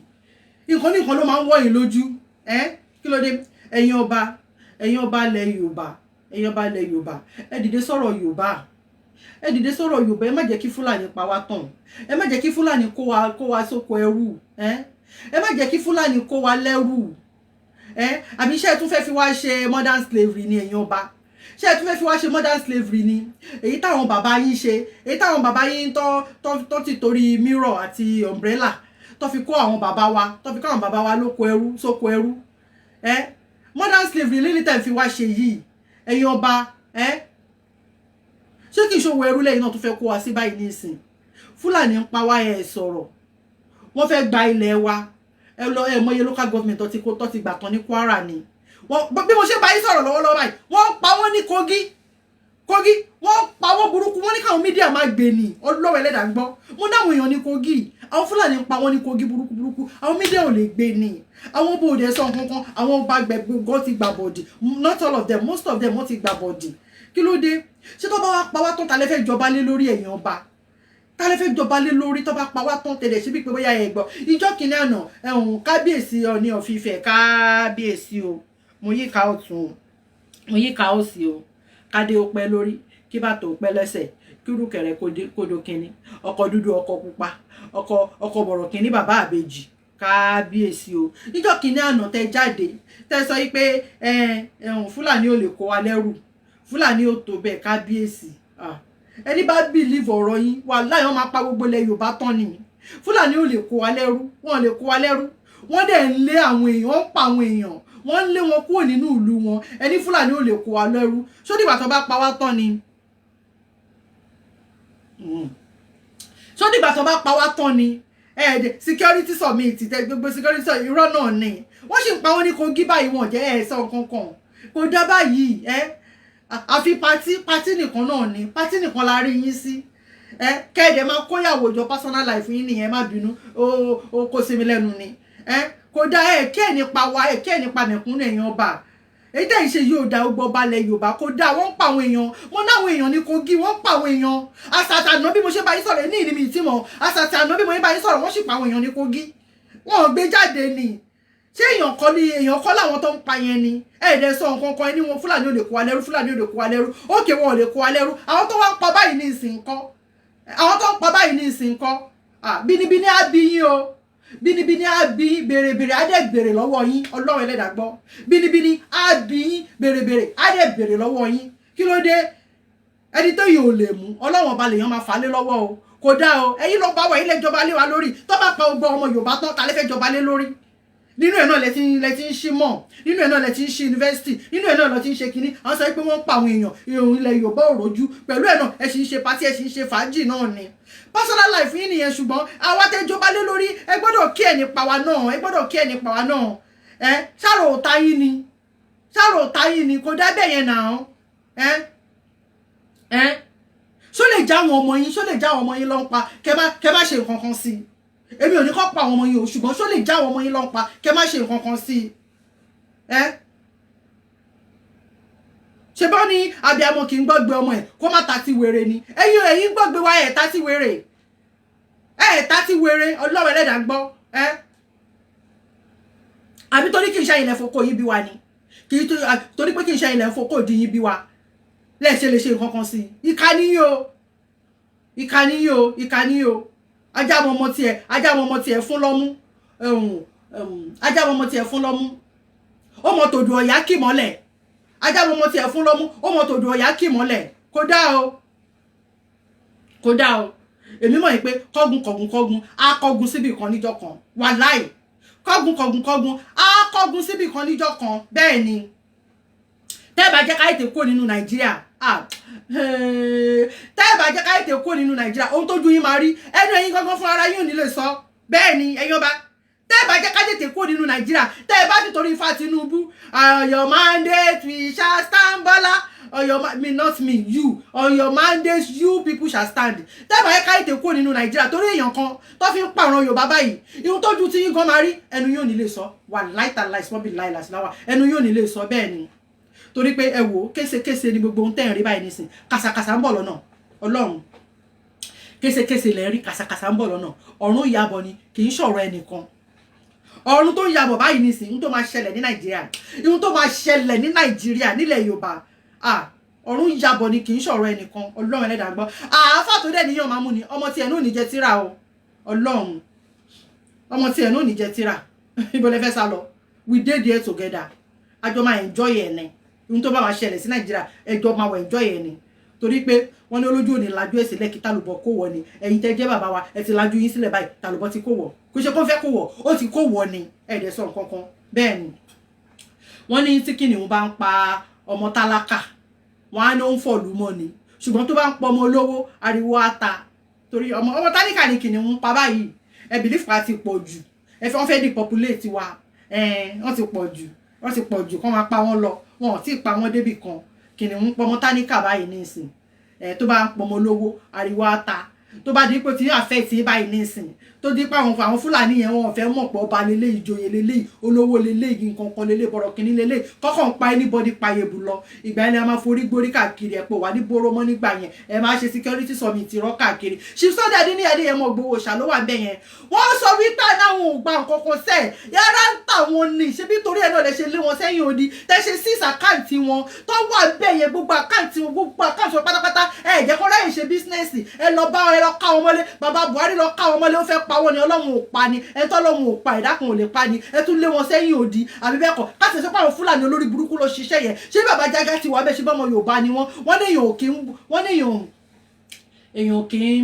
[SPEAKER 1] Nǹkan ní nǹkan ló máa ń wọ̀ yín lójú ẹ. Kí ló dé? Ẹ̀yin ọba, ẹ̀yin ọba ilẹ̀ Yorùbá, ẹ̀yin ọba ilẹ̀ Yorùbá, ẹ dìde sọ̀rọ̀ Yorùbá, ẹ dìde sọ̀rọ̀ Yorùbá. Ẹ má jẹ́ kí Fúlàní pa wá tán. Ẹ má jẹ́ kí Fúlàní kó wa sóko ẹrú. Ẹ má jẹ́ kí Fúlàní kó wa lẹ́rú. Ẹ àbí ṣé ẹ tún fẹ́ fi wá ṣe modern slavery ni? Ẹ̀yin ọba, ṣé ẹ tún fẹ́ fi wá ṣe modern slavery ni? Èyí táwọn bàbá yín ṣe, èyí táwọn bàbá yín tó ti torí mirror àti umbrella tó fi kó àwọn bàbá wa, tó fi kó àwọn bàbá wa lóko ẹrú, sóko ẹrú. Ẹ modern slavery lílí tẹ̀ fi wá ṣe yìí, ẹ̀yin ọba, ẹ ṣé kìí ṣòwò ẹrú lẹ́yìn náà tó fẹ́ kó wa sí báyìí nísìn? Fúlàní ń pa wá, ẹ sọ̀rọ̀. Wọ́n fẹ́ gba ilẹ̀ wa. Ẹ lọ, ẹ mọye local government tó ti kó, tó ti gbà tán ní Kwara ni wọ́n. Bí mo ṣe bá yín sọ̀rọ̀ lọ́wọ́lọ́wọ́ báyìí, wọ́n ń pa wọ́n ní Kogi. Kogi, wọ́n pa wọ́n burúkú. Wọ́n ní káwọn media máa gbé ní ọlọ́wọ́. Ẹlẹ́dàá ń gbọ́. Mo náwọn èèyàn ní Kogi, àwọn Fúlàní ń pa wọ́n ní Kogi burúkú burúkú. Àwọn media ò lè gbé ní. Àwọn bòde sọ nǹkan kan. Àwọn ọba gbẹ̀gbẹ̀ ti gbà bọ̀dì. Not all of them, most of them, wọ́n ti gbà bọ̀dì. Kí ló dé? Ṣé tó bá wá pa wá tán, ta lẹ fẹ́ jọba lé lórí? Ẹ̀yìn ọba, ta lẹ fẹ́ jọba lé lórí tó bá pa wá tán? Tẹ̀lé síbi pé bóyá ẹ gbọ́ ìjọ́ kìíní àná ẹ̀hún, kábíyèsí Ọọ̀ni of Ifẹ̀, kábíyèsí o. Mo yí ká ọ̀tún o, mo yí ká òsì o. Kádé ó pẹ́ lórí, kí bàtà ó pẹ́ lẹ́sẹ̀, kírùkẹ̀rẹ̀ kódó kínní, ọkọ̀ dúdú, ọkọ̀ pupa, ọkọ̀ bọ̀rọ̀ kínní, bàbá àbèjì, kábíyèsí o. Níjọ́ kìíní àná tẹ jáde, tẹ sọ yìí pé ẹ̀hún, Fúlàní ò lè kó wa lẹ́rù, Fúlàní ò tó bẹ́ẹ̀. Kábíyèsí, ẹni bá believe ọ̀rọ̀ yín, wàláhì, wọ́n máa pa gbogbo ilẹ̀ Yorùbá tán ni. Fúlàní ò lè kó wa lẹ́rú, wọ́n lè kó wa lẹ́rú. Wọ́n dẹ̀ ń lé àwọn èèyàn, wọ́n ń pa àwọn èèyàn, wọ́n ń lé wọn kúrò nínú ìlú wọn. Ẹni Fúlàní ò lè kó wa lẹ́rú, ṣó dìgbà tó bá pa wá tán ni? Ṣó dìgbà tó bá pa wá tán ni? Ẹ̀ẹ́dẹ̀ security summit tẹ gbogbo security summit, irọ́ náà ni. Wọ́n sì ń pa wọ́n ní Kogi báyìí, wọ́n jẹ́ ẹ̀ sọ kankan. Kò dá báyìí. Ẹ́ àfi party, party nìkan náà ni, party nìkan la rí yín sí. Ẹ kẹ́ẹ̀dẹ̀ máa kóyàwó jọ. Personal life yín nìyẹn, má bínú, ó kó sí mi lẹ́nu ni. Ẹ kò dá. Ẹ kí ẹ̀ nípa wa, ẹ kí ẹ̀ nípa mẹ̀kúnnù. Èèyàn ọba, èyí tẹ̀ ń ṣe yóò dá. Gbọ́ balẹ̀ Yorùbá, kò dá. Wọ́n ń pa àwọn èèyàn. Wọ́n náwọn èèyàn ní Kogi, wọ́n ń pa àwọn èèyàn. Àsàtà àná bí mo ṣe bá yín sọ̀rọ̀ ní ìní mi ìtì mọ̀. Àsàtà àná bí mo ṣe bá yín sọ̀rọ̀, wọ́n sì pa àwọn èèyàn ní Kogi. Wọ́n ò gbé jáde ni. Ṣé èèyàn kọ́ ni? Èèyàn kọ́ làwọn tó ń pa yẹn ni? Ẹ̀ẹ́dẹ̀ sọ nǹkan kan. Ẹni wọn Fúlàní ò lè kó wa lẹ́rú, Fúlàní ò lè kó wa lẹ́rú. Òkè, wọn ò lè kó wa lẹ́rú. Àwọn tó wá ń pa báyìí ní ìsìn ńkọ́? Àwọn tó ń pa báyìí ní ìsìn ńkọ́? Bínibíní á bí yín o. Bínibíní á bí yín, bèrèbèrè á dẹ̀ bèrè lọ́wọ́ yín. Ọlọ́run Ẹlẹ́dàá gbọ́. Bínibíní á bí yín, bèrèbèrè á dẹ̀ bèrè lọ́wọ́ yín. Kí ló dé? Ẹni tó yìí ò lè mú, Ọlọ́run Ọba lèèyàn máa fà á lé lọ́wọ́ o. Kò dáa o. Ẹ̀yin ló bá wà, ilé ìjọba lé wa lórí. Tó bá pa gbogbo ọmọ Yorùbá tán, ta lè fẹ́ jọba lé lórí? Nínú ẹ̀ náà lẹ ti ń ṣí mọ̀, nínú ẹ̀ náà lẹ ti ń ṣí yunifásitì, nínú ẹ̀ náà lẹ ti ń ṣe kínní. Àwọn sọ pé wọ́n ń pa àwọn èèyàn ìhòòhùn ilẹ̀ Yorùbá ò rójú pẹ̀lú ẹ̀ náà. Ẹ sì ń ṣe party, ẹ sì ń ṣe fàájì náà ni. Personal life yín nìyẹn, ṣùgbọ́n àwa tẹ́ jọba lé lórí, ẹ gbọ́dọ̀ kí ẹ̀ nípa wa náà, ẹ gbọ́dọ̀ kí ẹ̀ nípa wa náà. Ẹ ṣàrò òta yín ni, ṣàrò òta yín ni. Kò dá bẹ́ẹ̀ yẹn náà. Ẹ ṣó lè já àwọn ọmọ yín, ṣó lè já àwọn ọmọ yín lọ́n pa kẹ má ṣe nǹkan kan sí i? Èmi ò ní kọ́ pa àwọn ọmọ yín o, ṣùgbọ́n ṣó lè já àwọn ọmọ yín lọ́n pa kẹ má ṣe nǹkan kan sí i? Ẹ ṣe bọ́ ní abiyamọ kì í gbọ́gbé ọmọ ẹ̀ kó má ta ti wèrè ni. Ẹ̀yin gbọ́gbé wa, ẹ̀ ta ti wèrè, ẹ̀ ta ti wèrè. Ọlọ́run Ẹlẹ́dàá gbọ́. Ẹ àbí torí kì í ṣe ilẹ̀ foko yín bí wa ni? Kì í torí pé kì í ṣe ilẹ̀ foko di yín bí wa lẹ́ẹ̀ṣẹ̀ lè ṣe nǹkan kan sí i. Ìka níyìn o, ìka níyìn o, ìka níyìn o. Ajá mọ ọmọ tiẹ̀, ajá mọ ọmọ tiẹ̀ fún lọ́mú, ajá mọ ọmọ tiẹ̀ fún lọ́mú, ó mọ tòdù ọ̀yá kì mọ́lẹ̀. Ajá mọ ọmọ tiẹ̀ fún lọ́mú, ó mọ tòdù ọ̀yá kì mọ́lẹ̀. Kò dá o, kò dá o. Èmi mọ̀ pé kọ́gun kọ̀gun kọ́gun á kọ́gun síbì kan níjọ́ kan. Wàláì, kọ́gun kọ̀gun kọ́gun á kọ́gun síbì kan níjọ́ kan. Bẹ́ẹ̀ ni, tẹ́ ẹ bá jẹ́ ká ètè kúrò nínú Nàìjíríà, tẹ́ ẹ bá jẹ́ ká ètè kúrò nínú Nàìjíríà, ohun tójú yín máa rí, ẹnu ẹ̀yin gangan fún ara yín ò ní lè sọ. Bẹ́ẹ̀ ni, ẹ̀yin ọba, tẹ́ ẹ bá jẹ́ ká tètè kúrò nínú Nàìjíríà, tẹ́ ẹ bá ti torí Ifá Tinubu, "On your mandate we shall stand." Bọ́lá, on your me, not me, you, on your mandate you people shall stand. Tẹ́ ẹ bá jẹ́ ká tètè kúrò nínú Nàìjíríà torí èèyàn kan tó fi ń pààrọ̀ Yorùbá báyìí, ihun tójú tí yín gan máa rí, ẹnu yóò ní lè sọ. Wà láìta láìsí bí láìláìsí láwà, ẹnu yóò ní lè sọ. Bẹ́ẹ̀ ni, torí pé ẹ wò ó, késekése ni gbogbo ohun tẹ́ ń rí báyìí nísìn. Kàsàkàsà ń bọ̀ lọ́nà. Ọlọ́run, késekése lẹ́ rí, kàsàkàsà ń bọ̀ lọ́nà. Ọ̀run ìyàbọ̀ ni, kì í ṣọ̀rọ̀ ẹnìkan. Ọ̀run tó ń yabọ̀ báyìí nísìn, ohun tó máa ṣẹlẹ̀ ní Nàìjíríà, ohun tó máa ṣẹlẹ̀ ní Nàìjíríà, nílẹ̀ Yorùbá, ọ̀run yabọ̀ ni, kì í ṣọ̀rọ̀ ẹnìkan. Ọlọ́run Ẹlẹ́dàá gbọ́. Àáfà tó dẹ̀ níyàn máa mú ni ọmọ tí ẹnu ò ní jẹ tíra o. Ọlọ́run, ọmọ tí ẹnu ò ní jẹ tíra. Ibo lẹ fẹ́ sá lọ? We dey there together. Àjọ máa enjoy ẹ̀ ni. Ohun tó bá máa ṣẹlẹ̀ sí Nàìjíríà, ẹjọ́ máa wọ enjoy ẹ̀ ni, torí pé wọ́n ní olójú òní lajú ẹ̀sìn lẹ́kì tálùbọ̀ kó wọ ni. Ẹ̀yin tẹ́ jẹ́ bàbá wa, ẹ ti lajú yín sílẹ̀ báyìí, tálùbọ̀ ti kó wọ̀. Kò ṣe kó fẹ́ kó wọ̀, ó ti kó wọ̀ ni. Ẹ̀ẹ́dẹ̀ sọ nǹkan kan. Bẹ́ẹ̀ ni, wọ́n ní tí kìnìún bá ń pa ọmọ tálákà, wọ́n á ní ó ń fọ̀lú mọ́ ni, ṣùgbọ́n tó bá ń pọ ọmọ olówó, ariwo á ta, torí ọmọ tálíkà ni kìnìún ń pa báyìí. Ẹ believe pa ti pọ̀ jù. Ẹ fẹ́, wọ́n fẹ́ depopulate wa. Wọ́n ti pọ̀ jù, wọ́n ti pọ̀ jù. Kọ́ máa pa wọ́n lọ, wọn ò tí ì pa wọ́n débì kan. Kìnìún ń pọmọ táníkà báyìí nísìn. Ẹ tó bá ń pọmọ lówó, ariwo á ta. Tó bá di pé tí àfẹ́ tí báyìí nísìn, tó di pé àwọn Fúlàní yẹn, wọn ò fẹ́ mọ̀ pé ọba lélẹ̀, ìjòyè lélẹ̀, olówó lélẹ̀, nǹkan kan lélẹ̀, bọ̀rọ̀ kìíní lélẹ̀, kọ́kàn pa anybody pa ebù lọ. Ìgbà yẹn ni a máa forí gbórí káàkiri. Ẹ̀pọ̀ wà ní bóró mọ́ nígbà yẹn. Ẹ máa ṣe security summit rọ́ káàkiri. Chief Sunday Adéníyì Adéyẹmọ Ìgbòho ṣà ló wà bẹ́ẹ̀ yẹn. Wọ́n sọ wípé àwọn ò gba nǹkan kan sẹ́ẹ̀ yàrá ń tà wọn ní. Ṣebí torí ẹ̀ náà lè ṣe lé wọn sẹ́yìn odi, tẹ́ ṣe seize account wọn tó wà bẹ́ẹ̀ yẹn, gbogbo account wọn, gbogbo account wọn pátápátá. Ẹ jẹ́ kó ráyè ṣe business. Ẹ lọ bá ẹ lọ ká wọn mọ́lé. Bàbá Buhari lọ ká wọn mọ́lé, ó fẹ́ pa wọ́n ni, Ọlọ́run ò pa ni. Ẹ tọ́ Ọlọ́run ò pa, ìdákun ò lè pa ni. Ẹ tún lé wọn sẹ́yìn odi, àbí bẹ́ẹ̀ kọ́? Káṣí sọ pé àwọn Fúlàní olórí burúkú ló ṣiṣẹ́ yẹn. Ṣé bàbá Jágá ti wà bẹ́ẹ̀? Ṣe bọ́mọ Yorùbá ni wọ́n? Wọ́n ní èèyàn ò kí wọ́n ní èèyàn èèyàn kì í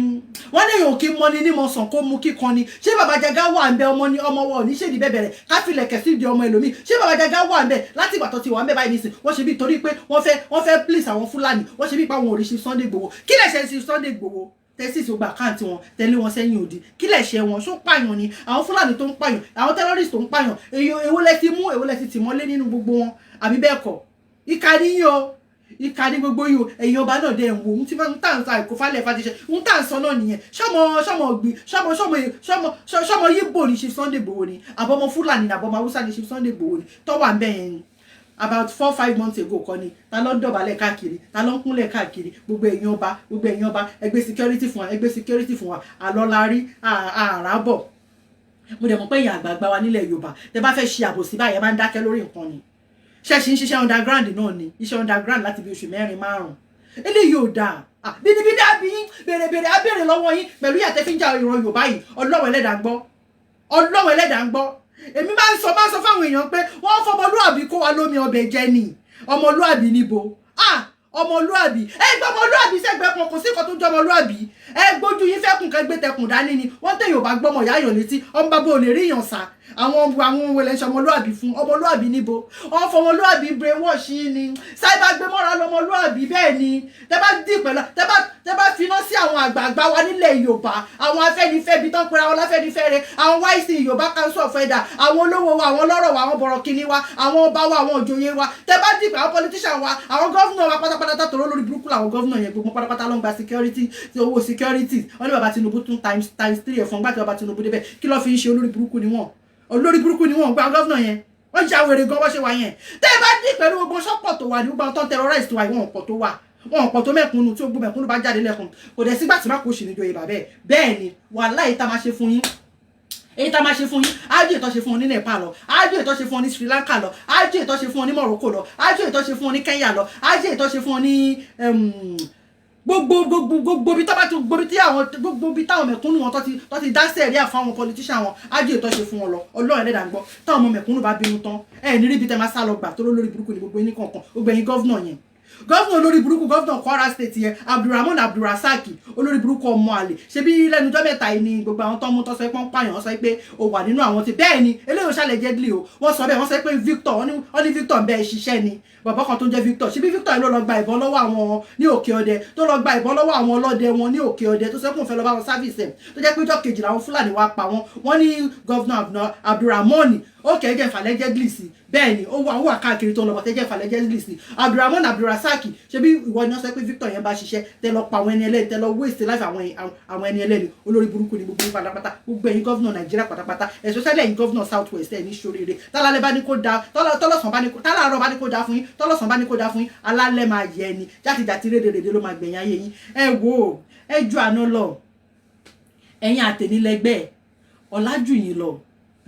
[SPEAKER 1] wọ́n ní èèyàn kì í mọni ní mọ̀sán kó mú kíkan ni. Ṣé bàbá Jágá wà ń bẹ? Ọmọ ní ọmọ wọn ò ní ṣèdí bẹ́ẹ̀ bẹ̀rẹ̀ káfílẹ̀kẹ̀ sí ìdí ọmọ ẹlòmíì. Ṣé bàbá Jágá wà ń bẹ láti ìgbà tó ti wà ń bẹ báyìí nísìn? Wọ́n ṣe bí torí pé wọ́n fẹ́ please àwọn Fúlàní. Wọ́n ṣe bí pa àwọn òrìṣì Sunday Igboho. Kí lẹ̀ ṣe sí Sunday Igboho tẹ́sí ìṣògbà account wọn, tẹ́lé wọn sẹ́yìn òdì? Kí lẹ̀ ṣe wọn? Ṣó pààyàn ni? Àwọn Fúlàní tó ń pààyàn, àwọn terrorist tó ń pààyàn, èwo lẹ ti mú, èwo lẹ ti tì mọ́lé nínú gbogbo wọn? Àbí bẹ́ẹ̀ kọ́? Ìkà níyìn o, ìkà ní gbogbo yìí o. Ẹ̀yin ọba náà dẹ̀ ń wo ohun tí ń tà ń sa ìkófálẹ̀ fàtíṣe. Ohun tà ń sọ náà nìyẹn. Ṣọmọ ọ̀gbìn, ṣọmọ Yíbò ní Chief Sunday Igboho ni, àbọ̀mọ Fúlàní ni, àbọ̀mọ Haúsá ní Chief Sunday Igboho ni tó wà ń bẹ̀ yẹn ni? About 4-5 months ago kọ́ ni. Ta ló ń dọ̀bálẹ̀ káàkiri? Ta ló ń kúnlẹ̀ káàkiri? Gbogbo ẹ̀yin ọba, gbogbo ẹ̀yin ọba, ẹgbẹ́ security fún wa, ẹgbẹ́ security fún wa. Àlọ́ la rí àrà bọ̀. Mo dẹ̀ mọ̀ pé èèyàn àgbààgbà wa nílẹ̀ Yorùbá, tẹ bá fẹ́ ṣe àbòsí báyìí, ẹ máa ń dákẹ́ lórí nǹkan ni. Ṣẹ́ẹ̀ṣì ń ṣiṣẹ́ underground náà ni, iṣẹ́ underground láti bí oṣù 4, 5. Eléyìí ò dáa. Bínibíní àbí yín, bèrèbèrè á bèrè lọ́wọ́ yín pẹ̀lú ìyàtẹ́ fi ń jà ìran Yorùbá yìí. Ọlọ́run Ẹlẹ́dàá gbọ́. Ọlọ́run Ẹlẹ́dàá ń gbọ́. Èmi máa ń sọ fáwọn èèyàn pé wọ́n fọmọlúàbí kó wa lómi ọbẹ̀ jẹ ni. Ọmọlúàbí níbo? Ah, ọmọlúàbí, ẹ gbọ́ ọmọlúàbí sẹ́gbẹ́ kan, kò sí nǹkan tó jẹ́ ọmọlúàbí. Ẹ gbójú yín fẹ́kùn, kẹ́ gbé tẹkùn dání ni. Wọ́n tẹ̀yìn ò bá gbọ́mọ ìyá yàn létí, ọmọ bàbá ò lè rí yàn sá. Àwọn ohun èlò ọmọlúàbí fún ọmọlúàbí níbo? Wọ́n fọmọlúàbí brainwash yín ni. Cyber gbé mọ́ra lọmọlúàbí. Bẹ́ẹ̀ ni, tẹ́ bá dì pẹ̀lú, tẹ́ bá finá sí àwọn àgbààgbà wa nílẹ̀ Yorùbá, àwọn Afẹ́nifẹ́bi tán pera wọn láfẹ́nifẹ́re, àwọn YC, Yorùbá Council of Elder, àwọn olówó wa, àwọn ọlọ́rọ̀ wa, àwọn bọ̀rọ̀kìnní wa, àwọn ọba wa, àwọn òjòyè wa, tẹ́ bá dì pẹ̀lú àwọn politician wa, àwọn governor wa pátápátá, tòró lórí burúkú làwọn governor yẹn, gbogbo pátápátá ló ń gba security, owó security. Wọ́n ní bàbá Tinubu tún times three ẹ̀fọn gbà tí bàbá Tinubu débẹ̀. Kí ló fi ń ṣe? Olórí burúkú ni wọ́n, olórí burúkú ni wọ́n gba governor yẹn. Wọ́n já wèrè gan wọ́n ṣe wà yẹn. Tẹ́ ẹ bá dì pẹ̀lú gbogbo sọ́pọ̀ tó wà ní gbogbo àwọn tó ń terrorize tó wà yìí, wọn pọ̀ tó wà, wọn pọ̀ tó mẹ̀kúnnù. Tí gbogbo mẹ̀kúnnù bá jáde lẹ́kùn, kò dẹ̀ sígbà tí má kó sì níjòyè bàbẹ́. Bẹ́ẹ̀ ni, wàláhì, tá máa ṣe fún yín, èyí tá máa ṣe fún yín, ájú ìtọ́ ṣe fún ọ ní Nepal lọ, ájú ìtọ́ ṣe fún ọ ní Sri Lanka lọ, ájú ìtọ́ ṣe fún ọ ní Morocco lọ, ájú ìtọ́ ṣe fún ọ ní Kenya lọ, ájú ìtọ́ ṣe fún ọ ní gbogbo bí tó bá ti gbogbo tí àwọn gbogbo bí táwọn mẹ̀kúnnù wọn tó ti dá sẹ̀ríà fún àwọn politician wọn, ájú ìtọ́ ṣe fún wọn lọ. Ọlọ́run Ẹlẹ́dàá ń gbọ́. Táwọn ọmọ mẹ̀kúnnù bá bínú tán, ẹ ní ríbi tẹ́ máa sá lọ gbà tó lórí burúkú ní gbogbo yín kọ̀ọ̀kan. Gbogbo ẹ̀yin governor yẹn, governor olórí burúkú, governor Kwara State yẹn, Abdulrahman Abdulrasaq, olórí burúkú, ọmọ àlè. Ṣebí lẹ́nujọ́ mẹ́ta yìí ni gbogbo àwọn tó ń mú tó sọ pé wọ́n pààyàn, wọ́n sọ pé o wà nínú àwọn tí. Bẹ́ẹ̀ ni, eléyìí ò ṣàlẹ̀ jẹ́dílì o. Wọ́n sọ bẹ́ẹ̀, wọ́n sọ pé Victor, wọ́n ní Victor ń bẹ́ẹ̀ ṣiṣẹ́ ni, bàbá kan tó ń jẹ́ Victor. Ṣebí Victor yìí ló lọ gba ìbọn lọ́wọ́ àwọn ní Òkè Ọdẹ, tó lọ gba ìbọn lọ́wọ́ àwọn ọlọ́dẹ wọn ní Òkè Ọdẹ, tó sọ pé òun fẹ́ lọ bá wọn service ẹ̀, tó jẹ́ pé ọjọ́ kejì làwọn Fúlàní wá pa wọ́n. Wọ́n ní governor Abdulrahman òkè ẹ̀jẹ̀ ìfàlẹ́jẹ́ sí. Bẹ́ẹ̀ ni, ó wà káàkiri tó ń lọ bọ̀ tẹ́jẹ́ ìfàlẹ́jẹ́ sí. Abdulrahman Abdulrasaq, ṣebí ìwọ ni wọ́n sọ pé Victor yẹn bá ṣiṣẹ́, tẹ lọ pa àwọn ẹni ẹlẹ́ni, tẹ lọ waste life àwọn ẹni ẹlẹ́ni. Olórí burúkú ni gbogbo yín pátápátá, gbogbo ẹ̀yin governor Nàìjíríà pátápátá, especially ẹ̀yin governor South West. Ẹ̀ ní ṣoríire. Tálálẹ́ bá ní kó da, tọ́lọ́sàn bá ní kó, tálàárọ̀ bá ní kó da fún yín, tọ́lọ́sàn bá ní kó da fún yín, alálẹ̀ máa yẹ ni. Játijàti rédèrèdè ló máa gbẹ̀yìn ayé yín. Ẹ wò ó, ẹ ju àná lọ. Ẹ̀yin àtẹ̀nílẹ́gbẹ́ ọ̀làjù yín lọ.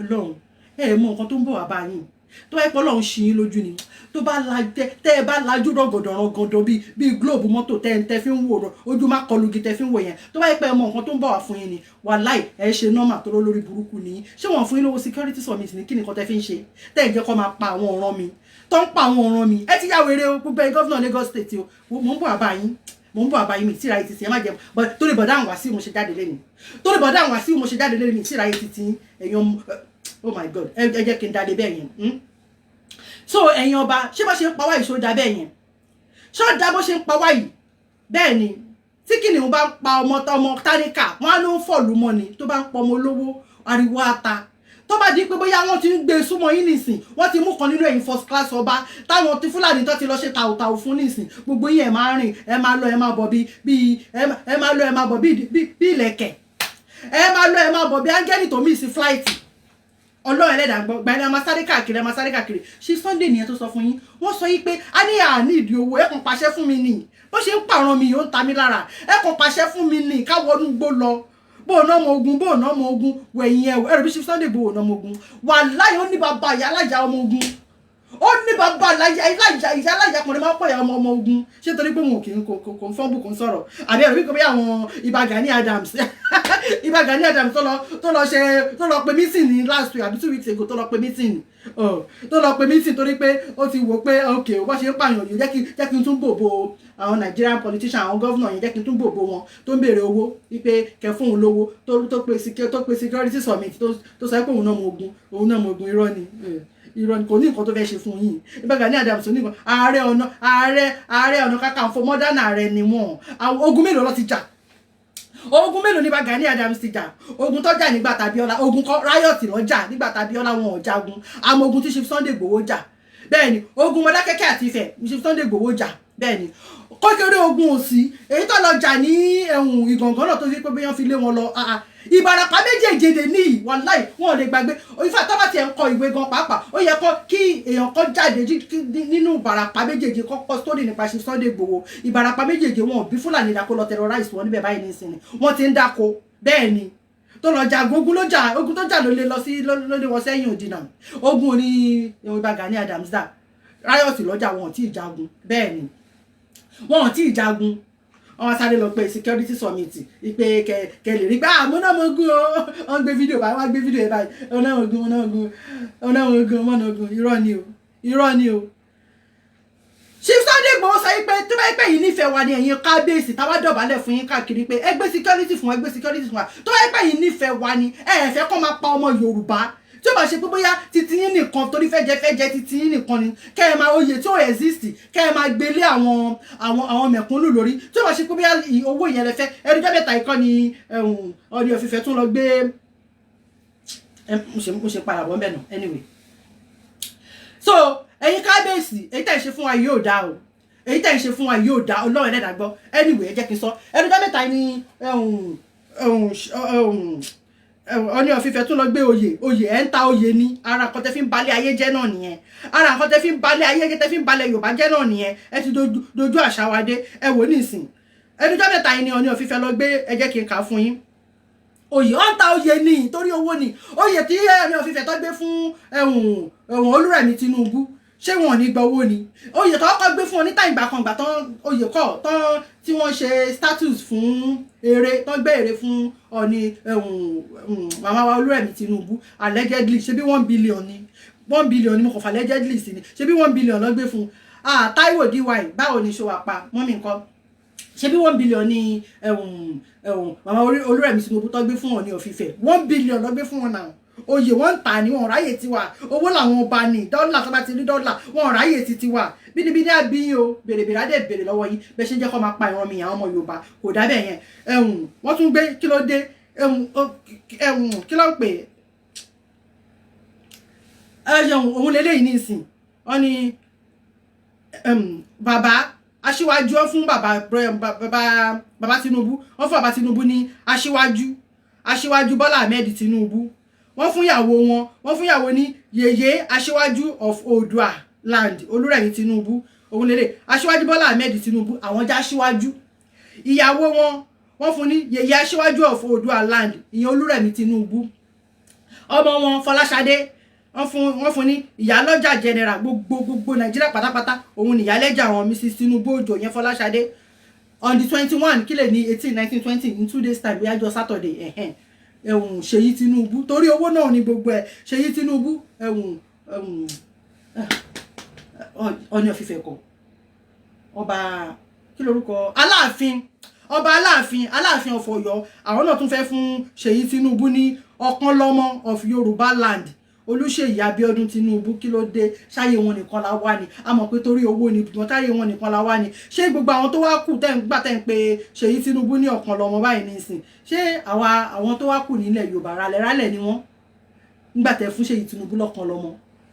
[SPEAKER 1] Ọlọ́run, ẹ mọ nǹkan tó ń bọ̀ wá bá yín. Tó bá yẹ pé Ọlọ́run ṣì yín lójú ni, tó bá la tẹ ẹ bá lajú rọgọdọ rọgọdọ bíi globe mọ́tò tẹ fi ń wò rọ ojú má kọlu igi tẹ fi ń wò yẹn, tó bá yẹ pé ẹ mọ nǹkan tó ń bọ̀ wá fún yín ni, wàláì, ẹ ṣe normal tó lórí burúkú ni. Ṣé wọ́n fún yín lówó security summit ní? Kí ni nǹkan tẹ fi ń ṣe tẹ ẹ jẹ́ kó máa pa àwọn ọ̀ràn mi tó ń pa àwọn ọ̀ràn mi? Ẹ ti yá wèrè o, gbogbo ẹ governor Lagos State o. Mò ń bọ̀ àbá yín, mò ń bọ̀ àbá yín. Mi tíra yìí títí ẹ má jẹ torí bọ̀dá àwọn Wàsíù mo ṣe jáde lẹ́nu, torí bọ̀dá àwọn Wàsíù mo ṣe jáde lẹ́nu. Mi tíra yìí títí ẹ̀yàn. Oh my God, ẹ jẹ́ kí n dalẹ̀ bẹ́ẹ̀ yẹn. So ẹ̀yin ọba, ṣé bó ṣe ń pa wá yìí, ṣó da bẹ́ẹ̀ yẹn? Ṣó da bó ṣe ń pa wá yìí? Bẹ́ẹ̀ ni, tí kìnìún bá ń pa ọmọ ọmọ táríkà, wọn á ló ń fọ̀lú mọ́ ni. Tó bá ń pa ọmọ olówó, ariwo ata. Tó bá di pé bóyá wọ́n ti ń gbé súnmọ́ yín nìsín, wọ́n ti mú kan nínú ẹ̀yin first class ọba táwọn ti Fúlàní tó ti lọ ṣe tàwùtàwù fún nìsín, gbogbo yín, ẹ̀ máa rìn, ẹ máa lọ, ẹ máa bọ̀ bí ẹ máa lọ, ẹ máa bọ̀ bí ìlẹ̀kẹ̀, ẹ máa lọ, ẹ máa bọ̀ bí áńgẹ́lì tó miss flight. Ọlọ́run Ẹlẹ́dàá gbọ́. Gba ẹni, ẹ máa sáré káàkiri, ẹ máa sáré káàkiri. Ṣé Sunday nìyẹn tó sọ fún yín? Wọ́n sọ yín pé a ní àní ìdí owó. Ẹ kàn pàṣẹ fún mi nì, bó ṣe ń pààrọ̀ mi yóò ń ta mí lára. Ẹ kàn pàṣẹ fún mi nì, ká wọnú gbó lọ. Bó o ná ọmọ ogun, bó o ná ọmọ ogun, wẹ̀yìn ẹ̀ ẹ̀rọ bí ṣe Sunday Igboho ná ọmọ ogun. Wàláhì, ó ní bàbá ìyá alájà ọmọ ogun, ó ní bàbá ìyá alájà kùnrin máa ń pọ̀ ìyá ọmọ ogun. Ṣé torí pé wọn ò kì í kò ń fọ́nbù, kò ń sọ̀rọ̀, àbí ẹ̀rọ bí kò bí àwọn Ìbà Gani Adams, Ìbà Gani Adams tó lọ ṣe, tó lọ pe meeting ní last week àbí 2 weeks ago, tó lọ pe meeting, tó lọ pe meeting torí pé ó ti wò pé ok, wọ́n ṣe ń pààyàn yìí, jẹ́ kí n tún bòbò àwọn Nigerian politician, àwọn governor yẹn, jẹ́ kí n tún bòbò wọn tó ń béèrè owó wípé kẹ fún òun lówó, tó pe security summit, tó sọ pé òun náà mọ ogun, òun náà mọ ogun. Irọ́ ni, irọ́ ni. Kò ní nǹkan tó fẹ́ ṣe fún yín. Ìbà Gani Adams ní nǹkan. Ààrẹ Ọ̀nà Kakanfò, modern ààrẹ ni wọ́n. Ogun mélòó ló ti jà? Ogun mélòó ní bá Gani Adams ti jà? Ogun tó jà nígbà tàbíọ́lá, ogun kọ́, riot ló jà nígbà tàbíọ́lá, wọn ò jagun. Àmọ́ ogun tí Chief Sunday Igboho jà, bẹ́ẹ̀ ni, ogun Mọdákẹ́kẹ́ àti Ifẹ̀, Chief Sunday Igboho jà. Bẹ́ẹ̀ ni, kékeré ogun òsì èyí tó lọ jà ní ẹ̀hùn Ìgàngán náà, tó fi pé bí wọ́n fi lé wọn lọ. Ìbàràpá méjèèjì dè ní, wàláì, wọn ò lè gbàgbé. Ifá tó bá tiẹ̀ ń kọ ìwé gan pàápàá, ó yẹ kó kí èèyàn kọ́ jáde nínú Ìbàràpá méjèèjì, kọ́kọ́ story nípa ṣe Sunday Igboho. Ìbàràpá méjèèjì, wọn ò bí Fúlàní dáko lọ terrorize wọn níbẹ̀ báyìí nísìnyí, wọ́n ti ń dáko. Bẹ́ẹ̀ ni, tó lọ jagun, ogun ló jà, ogun tó jà ló lé lọ sí, ló lé wọn sẹ́yìn òdì náà. Ogun oní Ìbà Gani Adams dà, riot lọ́jà, wọn ò tí ì jagun. Bẹ́ẹ̀ ni, wọn ò tí ì jagun. Wọ́n wá sáré lọ pé security summit ìpè kẹ kẹ lè rí pé àmọ́ náà mo gún o. Wọ́n gbé fídíò báyìí, wọ́n gbé fídíò yẹn báyìí. Ọ̀nà ogun, ọ̀nà ogun, ọ̀nà ogun, ọ̀nà ogun. Irọ́ ni o, irọ́ ni o. Chief Sunday Igboho sọ pé tó bá pẹ́ yìí nífẹ̀ẹ́ wa ni, ẹ̀yin kábíyèsí, táwa dọ̀bálẹ̀ fún yín káàkiri pé ẹ gbé security fún wa, ẹ gbé security fún wa, tó bá pẹ́ yìí nífẹ̀ẹ́ wa ni, ẹ ẹ̀ fẹ́ kó máa pa ọmọ Yorùbá, tí ó bá ṣe pé bóyá titi yín nìkan, torí fẹ́ jẹ titi yín nìkan ni, kẹ́ ẹ máa oyè tí ó exist, kẹ́ ẹ máa gbélé àwọn mẹ̀kúnnù lórí, tí ó bá ṣe pé bóyá owó yẹn lẹ fẹ́. Ẹnujọ́ mẹ́ta ikọ́ ni Ọọ̀ni of Ifẹ̀ tún lọ gbé. Mo ṣe padà bọ́ mbẹ́ nà. Anyway, so ẹ̀yin kábíyèsí, èyí tẹ̀ ń ṣe fún wa yóò dáa o, èyí tẹ̀ ń ṣe fún wa yóò dáa. Ọlọ́run ẹlẹ́dàá gbọ́. Anyway, ẹ jẹ́ kí n sọ, ẹnujọ́ mẹ́ta ni Ọọ̀ni of Ifẹ̀ tún lọ gbé oyè. Oyè ẹ̀ ń ta oyè ní ara nǹkan tẹ́ fi ń balẹ̀ ayé jẹ́ náà nìyẹn. Ara nǹkan tẹ́ fi ń balẹ̀ ayé jẹ́, tẹ́ fi ń balẹ̀ Yorùbá jẹ́ náà nìyẹn. Ẹ ti dojú àṣà wa dé. Ẹ wò nísìn, ẹnujọ́ mẹ́ta yìí ni Ọọ̀ni of Ifẹ̀ lọ gbé. Ẹ jẹ́ kí n kà á fún yín. Oyè ọ̀ ń ta oyè ní torí owó ni. Oyè tí Ọọ̀ni of Ifẹ̀ tó gbé fún ẹ̀hún ẹ̀hún Olúrẹ̀mí Tinubu, ṣé wọn ò ní gba owó ni? Oyè tó kọ́kọ́ gbé fún wọn níta ìgbà kan, ìgbà tán oyè kọ́ tán tí wọ́n ṣe status fún eré tán gbé ère fún Ọọ̀ni ẹ̀hún màmá wa Olúrẹ̀mí Tinubu, allegedly, ṣe bí 1 billion ni, 1 billion ni. Mo kàn fà allegedly sí ni. Ṣe bí 1 billion ló gbé fún. Ah, Táíwò dy, báwo ni ṣe wà pa mọ́mí nǹkan? Ṣe bí 1 billion ní ẹ̀hún ẹ̀hún màmá Olúrẹ̀mí Tinubu tó gbé fún Ọọ̀ni of Ifẹ̀? 1 billion ló gbé fún wọn náà. Oyè wọn ń tà ní, wọn ráyè tiwa. Owó làwọn ọba ní dọ́là, tó bá ti rí dọ́là, wọn ráyè ti tiwa. Bínibíní àbíyín o, bèrèbèrè á dẹ̀ bèrè lọ́wọ́ yín. Bẹ́ẹ̀ ṣe ń jẹ́ kó máa pa ìran mi, àwọn ọmọ Yorùbá kò dábẹ̀ yẹn. Ẹ̀hún wọ́n tún gbé, kí ló dé? Ẹ̀hún ẹ̀hún kí ló ń pè é? Ẹ̀hún òun lélẹ́yìí nísìn. Wọ́n ní bàbá aṣíwájú, wọ́n fún bàbá Tinubu, wọ́n fún bàbá Tinubu ní aṣíwájú, Aṣíwájú Bọ́lá Ahmed Tinubu. Wọ́n fún ìyàwó wọn, wọ́n fún ìyàwó ní yèyé aṣíwájú of Oòduà land, Olúrẹ̀mí Tinubu. Òun lélẹ̀, Aṣíwájú Bọ́lá Ahmed Tinubu, àwọn já aṣíwájú. Ìyàwó wọn, wọ́n fún ní yèyé aṣíwájú of Oòduà land, ìyẹn Olúrẹ̀mí Tinubu. Ọmọ wọn Fọláṣadé, wọ́n fún ní ìyálọ́jà general gbogbo Nàìjíríà pátápátá. Òun ní ìyálẹ́jà àwọn, Mrs Tinubu Òjò yẹn, Fọláṣadé. On the 21, kí lè ní, 18, 19, 20, in 2 days time, bóyá jọ Saturday. Ẹ̀hẹ́n, ẹ̀hùn Ṣèyí Tinubu, torí owó náà ní gbogbo ẹ̀. Ṣèyí Tinubu, ẹ̀hùn ẹ̀hùn Ọọ̀ni of Ifẹ̀ kọ ọba, kí lorúkọ Aláàfin, ọba Aláàfin, Aláàfin of Ọ̀yọ́, àwọn náà tún fẹ́ fún Ṣèyí Tinubu ní Ọ̀kanlọ́mọ of Yorùbá land, Olúṣèyí Abíọ́dún Tinubu. Kí ló dé? Ṣáyé wọn nìkan la wá ni? A mọ̀ pé torí owó ni wọn. Táyé wọn nìkan la wá ni? Ṣé gbogbo àwọn tó wá kù tẹ́ ń gbà tẹ́ ń pe Ṣèyí Tinubu ní Ọ̀kanlọ́mọ báyìí nísìn, ṣé àwa àwọn tó wá kù nílẹ̀ Yorùbá, ralẹ̀ ralẹ̀ ni wọ́n nígbà tẹ́ fún Ṣèyí Tinubu lọ́kanlọ́mọ?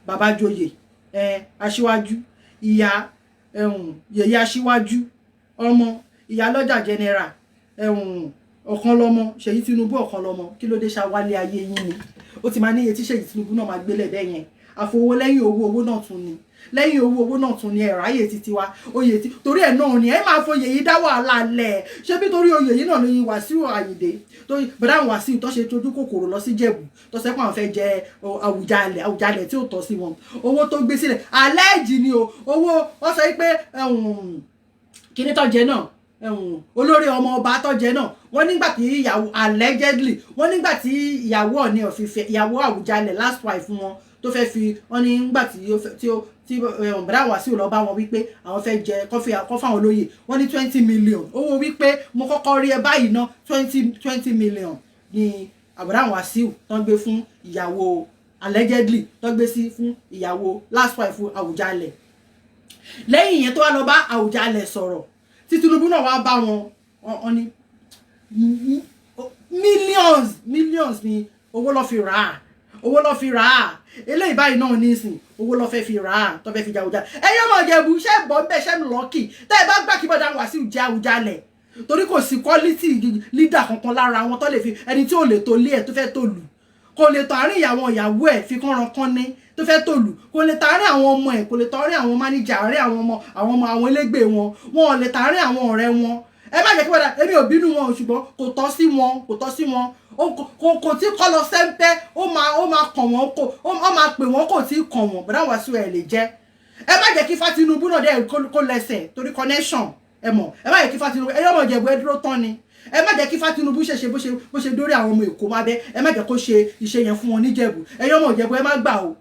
[SPEAKER 1] Bàbá joyè ẹ aṣíwájú, ìyá ẹ̀hún yèyé aṣíwájú, ọmọ ìyálọ́jà general, ẹ̀hún Ọ̀kanlọ́mọ, Ṣèyí Tinubu Ọ̀kanlọ́mọ. Kí ló dé? Ṣá wálé ayé yín ni? Ó ti máa ní iye tí Ṣèyí Tinubu náà máa gbélé bẹ́ẹ̀ yẹn. Àfowó lẹ́yìn owó, owó náà tún ni, lẹ́yìn owó, owó náà tún ni. Ẹ̀rọ ayé títí wa oyè tí torí ẹ̀ náà ni ẹ máa foyè yìí dá wàhálà lẹ̀. Ṣé bí torí oyè yìí náà ló yin Wàsíù Àyìndé tó bẹ̀rẹ̀, àwọn Wàsíù tó ṣe tójú kòkòrò lọ sí Jẹ̀bù, tó sẹ́kọ̀ àwọn fẹ́ jẹ Àwùjalẹ̀, Àwùjalẹ̀ tí ò tọ́ sí wọn. Owó tó gbé sílẹ̀ alẹ́jì ni o. Owó wọ́n sọ pé kíní tó jẹ náà, olórí ọmọ ọba tó jẹ náà, wọ́n nígbà tí ìyàwó, allegedly, wọ́n nígbà tí ìyàwó Ọọ̀ni of Ifẹ̀, ìyàwó Àwùjalẹ̀, last wife wọn tó fẹ́ fi wọ́n ní nígbà tí ó tí ó tí bàdá Wàsíù lọ bá wọn wípé àwọn fẹ́ jẹ kọ́ fáwọn olóyè, wọ́n ní 20 million owó wípé mo kọ́kọ́ rí ẹ báyìí ná. 20 20 million ní àbúrò Wàsíù tó ń gbé fún ìyàwó, allegedly, tó gbé sí fún ìyàwó last wife Àwùjalẹ̀. Lẹ́yìn ìyẹn tó wá lọ bá Àwùjalẹ̀ sọ̀rọ̀, tí Tinubu náà wá bá wọn, wọn ní millions, millions ni owó lọ́ fi rà á, owó lọ́ fi rà á. Eléyìí báyìí náà nísìn, owó lọ́ fẹ́ fi rà á, tó fẹ́ fi jẹ Àwùjalẹ̀. Ẹ̀yin ọmọ Ìjẹ̀bú, ṣẹ́ bọ́ ń bẹ̀, ṣẹ́ ń lọ́kì tẹ́ ẹ bá gbà kí bọ́dà Wàsíù jẹ Àwùjalẹ̀, torí kò sí quality leader kankan lára wọn tó lè fi ẹni tí ò lè tó lé ẹ̀ tó fẹ́ tó lù, kò lè tọ́ àárín ìyàwó ìyàwó ẹ̀ fi kánran kán ní tó fẹ́ tó lù, kò lè tàárín àwọn ọmọ ẹ̀, kò lè tàárín àwọn máníjà, àárín àwọn ọmọ, àwọn ọmọ, àwọn elégbè wọn, wọn ò lè tàárín àwọn ọ̀rẹ́ wọn. Ẹ má jẹ́ kí wọ́n dà. Èmi ò bínú wọn, ṣùgbọ́n kò tọ́ sí wọn, kò tọ́ sí wọn. Kò tí kọ́ lọ sẹ́ńpẹ́. Ó máa kàn wọ́n, kò ó máa pè wọ́n, kò tí kàn wọ́n. Bọ̀dá Wàsíù ẹ̀ lè jẹ́. Ẹ má jẹ́ kí Fátinúbú náà dẹ̀ kó lẹ́sẹ̀ torí connection. Ẹ mọ̀, ẹ má yẹ kí Ifá Tinubu, ẹ yọmọ Ìjẹ̀bú, ẹ dúró tán ni. Ẹ má jẹ́ kí Ifá Tinubu ṣe bó ṣe dórí àwọn ọmọ Èkó má bẹ́. Ẹ má jẹ́ kó ṣe iṣẹ́ yẹn fún wọn níjẹ̀bú. Ẹ yọmọ Ìjẹ̀bú, ẹ má gbà o.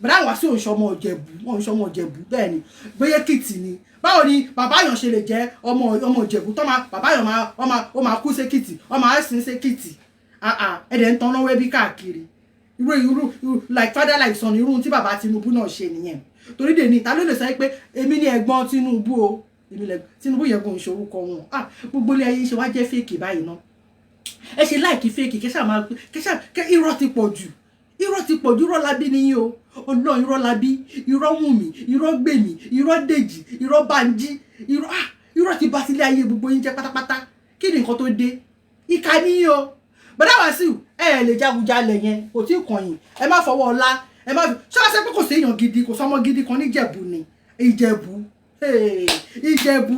[SPEAKER 1] Bàdá Wàsíù ò ń ṣọmọ Ìjẹ̀bú, wọn ò ń ṣọmọ Ìjẹ̀bú. Bẹ́ẹ̀ ni, bóyá Èkìtì ni. Báwo ni bàbá yàn ṣe lè jẹ́ ọmọ Ìjẹ̀bú tó máa bàbá yàn máa ó máa ó máa kú sékìtì, ó máa sin sékìtì? Ẹ̀dẹ̀ ń tan lọ́wọ́ ẹbí káàkiri. Irú like father like son, irú tí bàbá Tinubu náà ṣe nìyẹn. Torí dè ní, ta ló lè sọ pé èmi ni ẹ̀gbọ́n Tinubu o, èmi lẹ Tinubu yẹn kò ń ṣorúkọ wọn? Ah, gbogbo ilé ayé ṣe wá jẹ́ fake báyìí ná. Ẹ ṣe like fake kẹsà máa kẹsà kẹ. Irọ́ ti pọ̀ jù, irọ́ ti pọ̀ jù. Irọ́ labí nìyí o. Ọlọ́run, irọ́ labí, irọ́ wùnmí, irọ́ gbèmí, irọ́ dèjì, irọ́ banjí, irọ́. Ah, irọ́ ti bà sílé ayé gbogbo yín jẹ́ pátápátá. Kí ni nǹkan tó dé? Ìkà níyì o. Bọ́dá Wàsíù, ẹ ẹ lè jagunjalè yẹn, kò tí ì kàn yín. Ẹ má fọwọ́ ọlá, ẹ má fi ṣé wàá sẹ pé kò sí èèyàn gidi, kò sọmọ gidi kan níjẹ̀bú ni. Ìjẹ̀bú, Ìjẹ̀bú,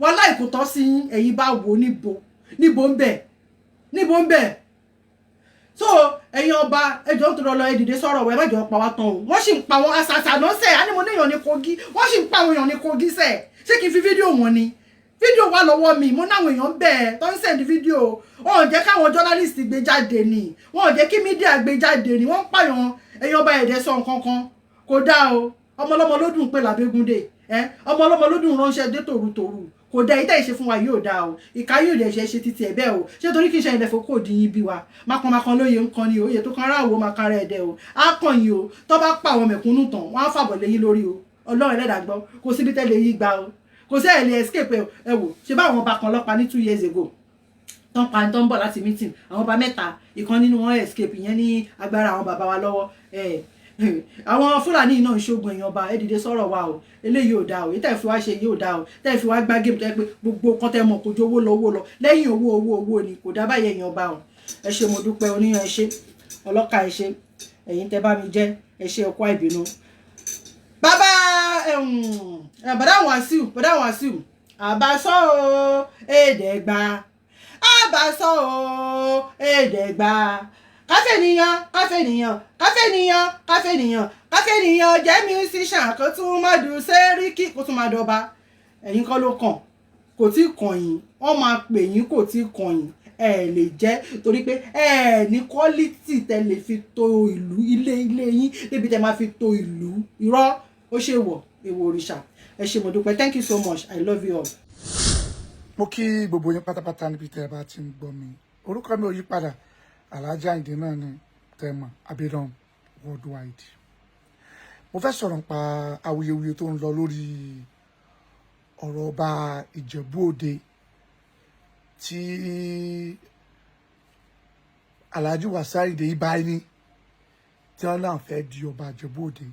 [SPEAKER 1] wàláì kò tọ́ sí yín. Ẹ̀yin bá wò, níbo níbo ń bẹ̀, níbo ń bẹ̀? So ẹ̀yin ọba, ẹjọ́ ń tọrọ lọ, ẹ dìde sọ̀rọ̀. Ẹ má jọ pa wá tán o. Wọ́n sì ń pa wọn àṣàṣà náà sẹ̀. Á ní mo níyàn ní Kogi, wọ́n sì ń pa àwọn èèyàn ní Kogi sẹ̀. Ṣé kí n fi fídíò wọn ni? Fídíò wà lọ́wọ́ mi. Mo náwọn èèyàn bẹ́ẹ̀ tó ń send fídíò. Wọn ò jẹ́ káwọn journalist gbé jáde ni, wọn ò jẹ́ kí media gbé jáde ni. Wọ́n ń pààyàn. Ẹ̀yin ọba, ẹ̀dẹ̀ sọ nǹkan kan, kò dáa o. Ọmọlọ́mọ ló dùn pé làbẹ́gúndé ẹ, ọmọ ọlọ́mọ ló dùn ránṣẹ́ dé tòrutòru. Kò dáa. Ìtẹ́ ìṣe fún wa yóò dáa o. Ìka yóò dẹ̀ ṣe títí ẹ̀ bẹ́ẹ̀ o. Ṣé torí kì í ṣe ilẹ̀ fòkó dín yín bí wa mákanmákan lóye ń kan ni òye tó kan aráàwọ̀ máa kan ara ẹ̀dẹ̀ o. Á kàn yín o. Tó bá pa àwọn mẹ̀kúnnù tán, wọ́n á fàbọ̀ lé yín lórí o. Ọlọ́run ẹlẹ́dàá gbọ́, kò síbi tẹ́lẹ̀ yín gbà o. Kò sí ẹ̀ lè escape. Ẹ wò ṣe bá àwọn ọba kan lọ́pa ní 2 years ago tán pa, tó ń bọ̀ láti meeting. Àwọn ọba mẹ́ta, ìkan nínú wọn escape. Ìyẹn ní agbára àwọn bàbá wa lọ́wọ́. Àwọn Fúlàní náà ń ṣoògùn. Èèyàn ọba, ẹ dìde sọ̀rọ̀ wa o. Eléyìí ò dáa o. Èyí tẹ́ fi wá ṣe yìí ò dáa o. Tẹ́ fi wá gbá game tó yẹ pé gbogbo kan tẹ́ mọ̀ kò ju owó lọ, owó lọ, lẹ́yìn owó, owó, owó ni. Kò dá báyìí, èèyàn ọba o. Ẹ ṣé, mo dúpẹ́. Oníyan, ẹ ṣé. Ọlọ́kà, ẹ ṣé. Ẹ̀yin tẹ́ bá mi jẹ́, ẹ ṣé ọkọ àìbínú. Bàbá bàdá Wàsíù, bàdá Wàsíù, àbáṣọ o, èdègbà àbáṣọ o, èdègbà káfẹ́niyàn, káfẹ́niyàn, káfẹ́niyàn, káfẹ́niyàn, káfẹ́niyàn jẹ́ musician, kó tún má dùn sẹ́ríkì, kó tún má dọba. Ẹ̀yin kọ́ ló kàn, kò tí kàn yín. Wọ́n máa pè yín, kò tí kàn yín. Ẹ lè jẹ́ torí pé ẹ ní quality tẹ lè fi to ìlú. Ilé yín débi tẹ máa fi to ìlú. Irọ́ ó ṣe wọ̀ èèwọ̀ òrìṣà. Ẹ ṣé, mo dúpẹ́. Thank you so much. I love you all.
[SPEAKER 3] Mo kí gbogbo yín pátápátá níbi tẹ́ ẹ bá ti ń gbọ́ mi. Orúkọ mi ò yí padà, Alhaji Àyìndé náà ni tẹ́mọ̀ Abidjan worldwide. Mo fẹ́ sọ̀rọ̀ nípa awuyewuye tó ń lọ lórí ọ̀rọ̀ ọba Ìjẹ̀bú Òde tí Alhaji Wasiu Ayinde Ibani tí wọ́n náà fẹ́ di ọba Ìjẹ̀bú Òde.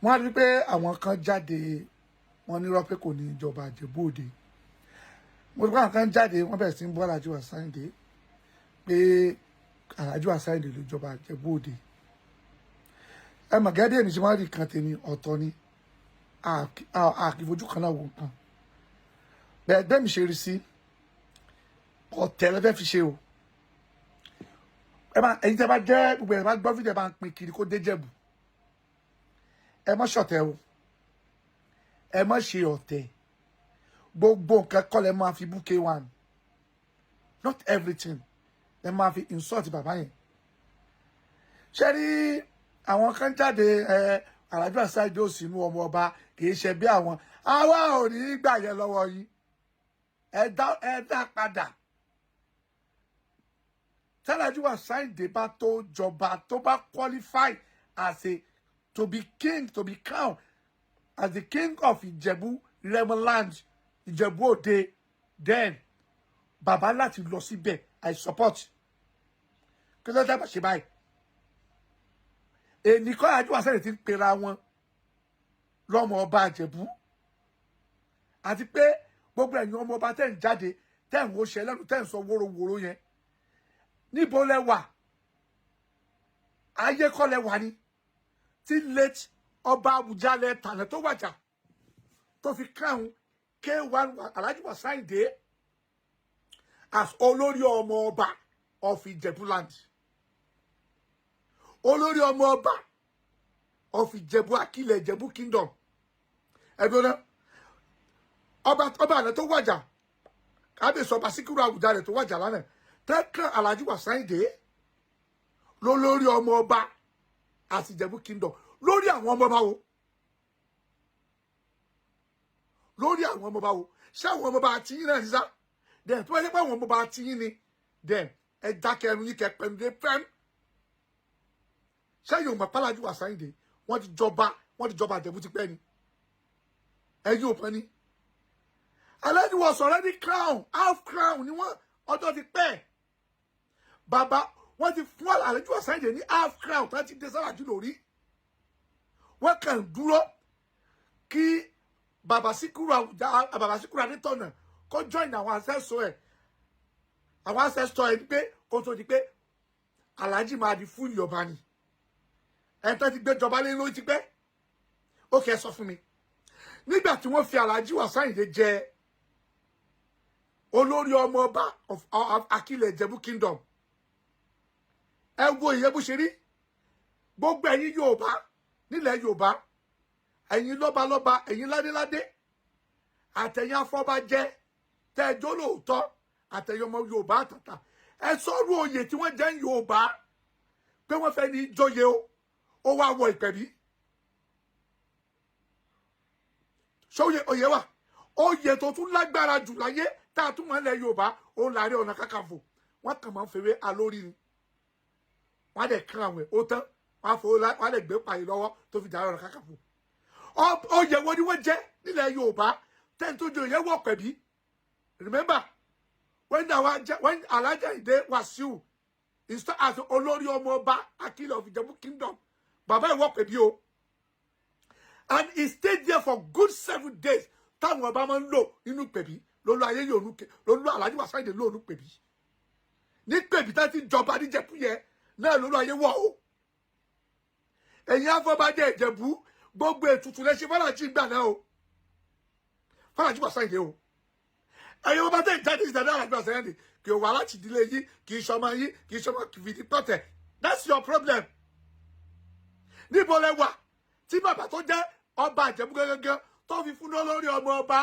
[SPEAKER 3] Wọ́n á rí pé àwọn kan jáde, wọ́n nírọ́ pé kò ní ìjọba Ìjẹ̀bú Òde. Mo rí pé àwọn kan jáde, wọ́n bẹ̀rẹ̀ sí ń bú Alhaji Wasiu Ayinde pé Alhaji Wasiu Ayinde ló jọba Ìjẹ̀bú Òde. Ẹ mọ̀ gẹ́gẹ́ bí èmi ṣe máa ń rí kan tèmi, ọ̀tọ̀ ni. Àkìfojú kan náà wò nǹkan bẹ́ẹ̀. Bẹ́ẹ̀ mi ṣe rí sí ọ̀tẹ̀ lẹ́fẹ́ fi ṣe o. Ẹ má, ẹ̀yin tẹ́ bá jẹ́ gbogbo ẹ̀ bá gbọ́ fídíò, ẹ bá ń pín kiri kó dé Jẹ̀bù. Ẹ má ṣọ̀tẹ̀ o, ẹ má ṣe ọ̀tẹ̀. Gbogbo nǹkan kọ́ lẹ máa fi bú K1. Not everything lẹ máa fi insult bàbá yẹn. Ṣé rí àwọn kan jáde, ẹ Alhaji Wasiu Ayinde ò sínú ọmọ ọba, kì í ṣe bí àwọn. Àwa ò ní í gbà yẹn lọ́wọ́ yín. Ẹ dá padà. Tí Wasiu Ayinde bá tó jọba, tó bá qualify as a to be king, to be crowned as the king of Ìjẹ̀bú Rẹ́mọland, Ìjẹ̀bú Òde, then bàbá láti lọ síbẹ̀. I support. Kí ló dé bá ṣe báyìí? Ènì kọ́ Alhaji Wasiu Ayinde ti ń pera wọn lọ́mọ ọba Ìjẹ̀bú. Àti pé gbogbo ẹ̀yin ọmọ ọba tẹ̀ ń jáde, tẹ̀ ń wọṣẹ́ lẹ́nu, tẹ̀ ń sọ wóróworó yẹn, níbo lẹ wà? Ayé kọ́ lẹ wà ní tí late ọba Àwùjalẹ̀ tànà tó wàjà tó fi crown K1 Alhaji Wasiu Ayinde as olórí ọmọ ọba of Ìjẹ̀bú-land, olórí ọmọ ọba of Ìjẹ̀bú Akílẹ̀, Ìjẹ̀bú kingdom. Ẹ̀dùn náà Ọba àná tó wàjà, kábíyèsí Ọba Síkírù Àwùjalẹ̀ tó wàjà lánàá, tẹ́kàn Alhaji Wasiu Ayinde lólórí ọmọ ọba àti Ìjẹ̀bú kingdom, lórí àwọn ọmọ ọba wo? Lórí àwọn ọmọ ọba wo? Ṣé àwọn ọmọ ọba àti yín náà ní sá? Then tó bá yẹ pé àwọn ọmọ ọba àti yín ni, then ẹ dákẹ́ ẹnu yín, kẹ pẹ̀lú dé fẹ́m. Ṣé yóò mọ̀ p'Alhaji Wasiu Ayinde, wọ́n ti jọba, wọ́n ti jọba Ìjẹ̀bú ti pẹ́ ni? Ẹ̀yin ò pẹ́ ni. Alhaji was already crown, half crown ni wọ́n. Ọjọ́ ti pẹ́, bàbá, wọ́n ti fún Alhaji Wasiu Ayinde ní half crown tó ti dé sáwàjú lórí. Wọ́n kàn dúró kí bàbá Síkírù Àwùjá, bàbá Síkírù Adétọ̀nà kó join àwọn ancestor ẹ̀, àwọn ancestor ẹ̀ ní pé kó tó di pé Alhaji máa di fún ìyọba ni. Ẹni tó ti gbé jọba lé lórí ti pẹ́. Ó kẹ́ sọ fún mi, nígbà tí wọ́n fi Alhaji Wasiu Ayinde jẹ olórí ọmọ ọba of Akilẹ̀ Ìjẹ̀bú kingdom, ẹ wo ìyẹn bó ṣe rí. Gbogbo ẹ̀yin Yorùbá nílẹ̀ Yorùbá, ẹ̀yin lọ́balọ́ba, ẹ̀yin ládéládé, àtẹ̀yin afọbajẹ tẹ́ẹ̀jọ́ lóòótọ́, àtẹ̀yin ọmọ Yorùbá àtàtà, ẹ sọ́rọ̀ oyè tí wọ́n jẹ́ ń Yorùbá pé wọ́n fẹ́ ní jóye o, ó wá wọ ìpẹ̀bí sóye oyè wà. Oyè tó tún lágbára jù láyé tá a tún mọ̀ nílẹ̀ Yorùbá, òun l'Ààrẹ Ọ̀nà Kakanfò. Wọ́n kàn máa ń fèrè alórí ni, wọ́n á dẹ̀ kán àwọn ẹ̀ ó tán, wọ́n á fowó, wọ́n á dẹ̀ gbé pààyè lọ́wọ́ tó fi dàrẹ́ Ọ̀nà Kakanfò. Oyè wo ni wọ́n jẹ́ nílẹ̀ Yorùbá tẹ́ni tó joyè wọ̀ pẹ̀bí? Remember when our when Alhaji Ayinde Wasiu installed as olórí ọmọ ọba Akilẹ̀ of Ìjẹ̀bú kingdom, bàbá ìwọ pẹ̀bí o, and he stayed there for good 7 days táwọn ọba máa ń lò nínú pẹ̀bí. Lólu ayé yóò nú lólu Alhaji Wasiu Ayinde lóònú pẹ̀bí ní pẹ̀bí tá ti jọba níjẹ̀bú yẹn náà lólu ayé wọ̀ o. Ẹ̀yin afọbajẹ Ìjẹ̀bú, gbogbo ètùtù lẹ ṣe fọlájì gbà náà o, fọlájì Wasiu Ayinde o. Ẹ̀yin ọba tẹ̀ jáde ìdáná Alhaji Wasiu Ayinde kì í wá láti ìdílé yín, kì í ṣọmọ yín, kì í ṣọmọ fìdí pọ̀tẹ̀. That's your problem. Níbo lẹ wà tí bàbá tó jẹ́ ọba Ìjẹ̀bú gángan tó fi fún olórí ọmọ ọba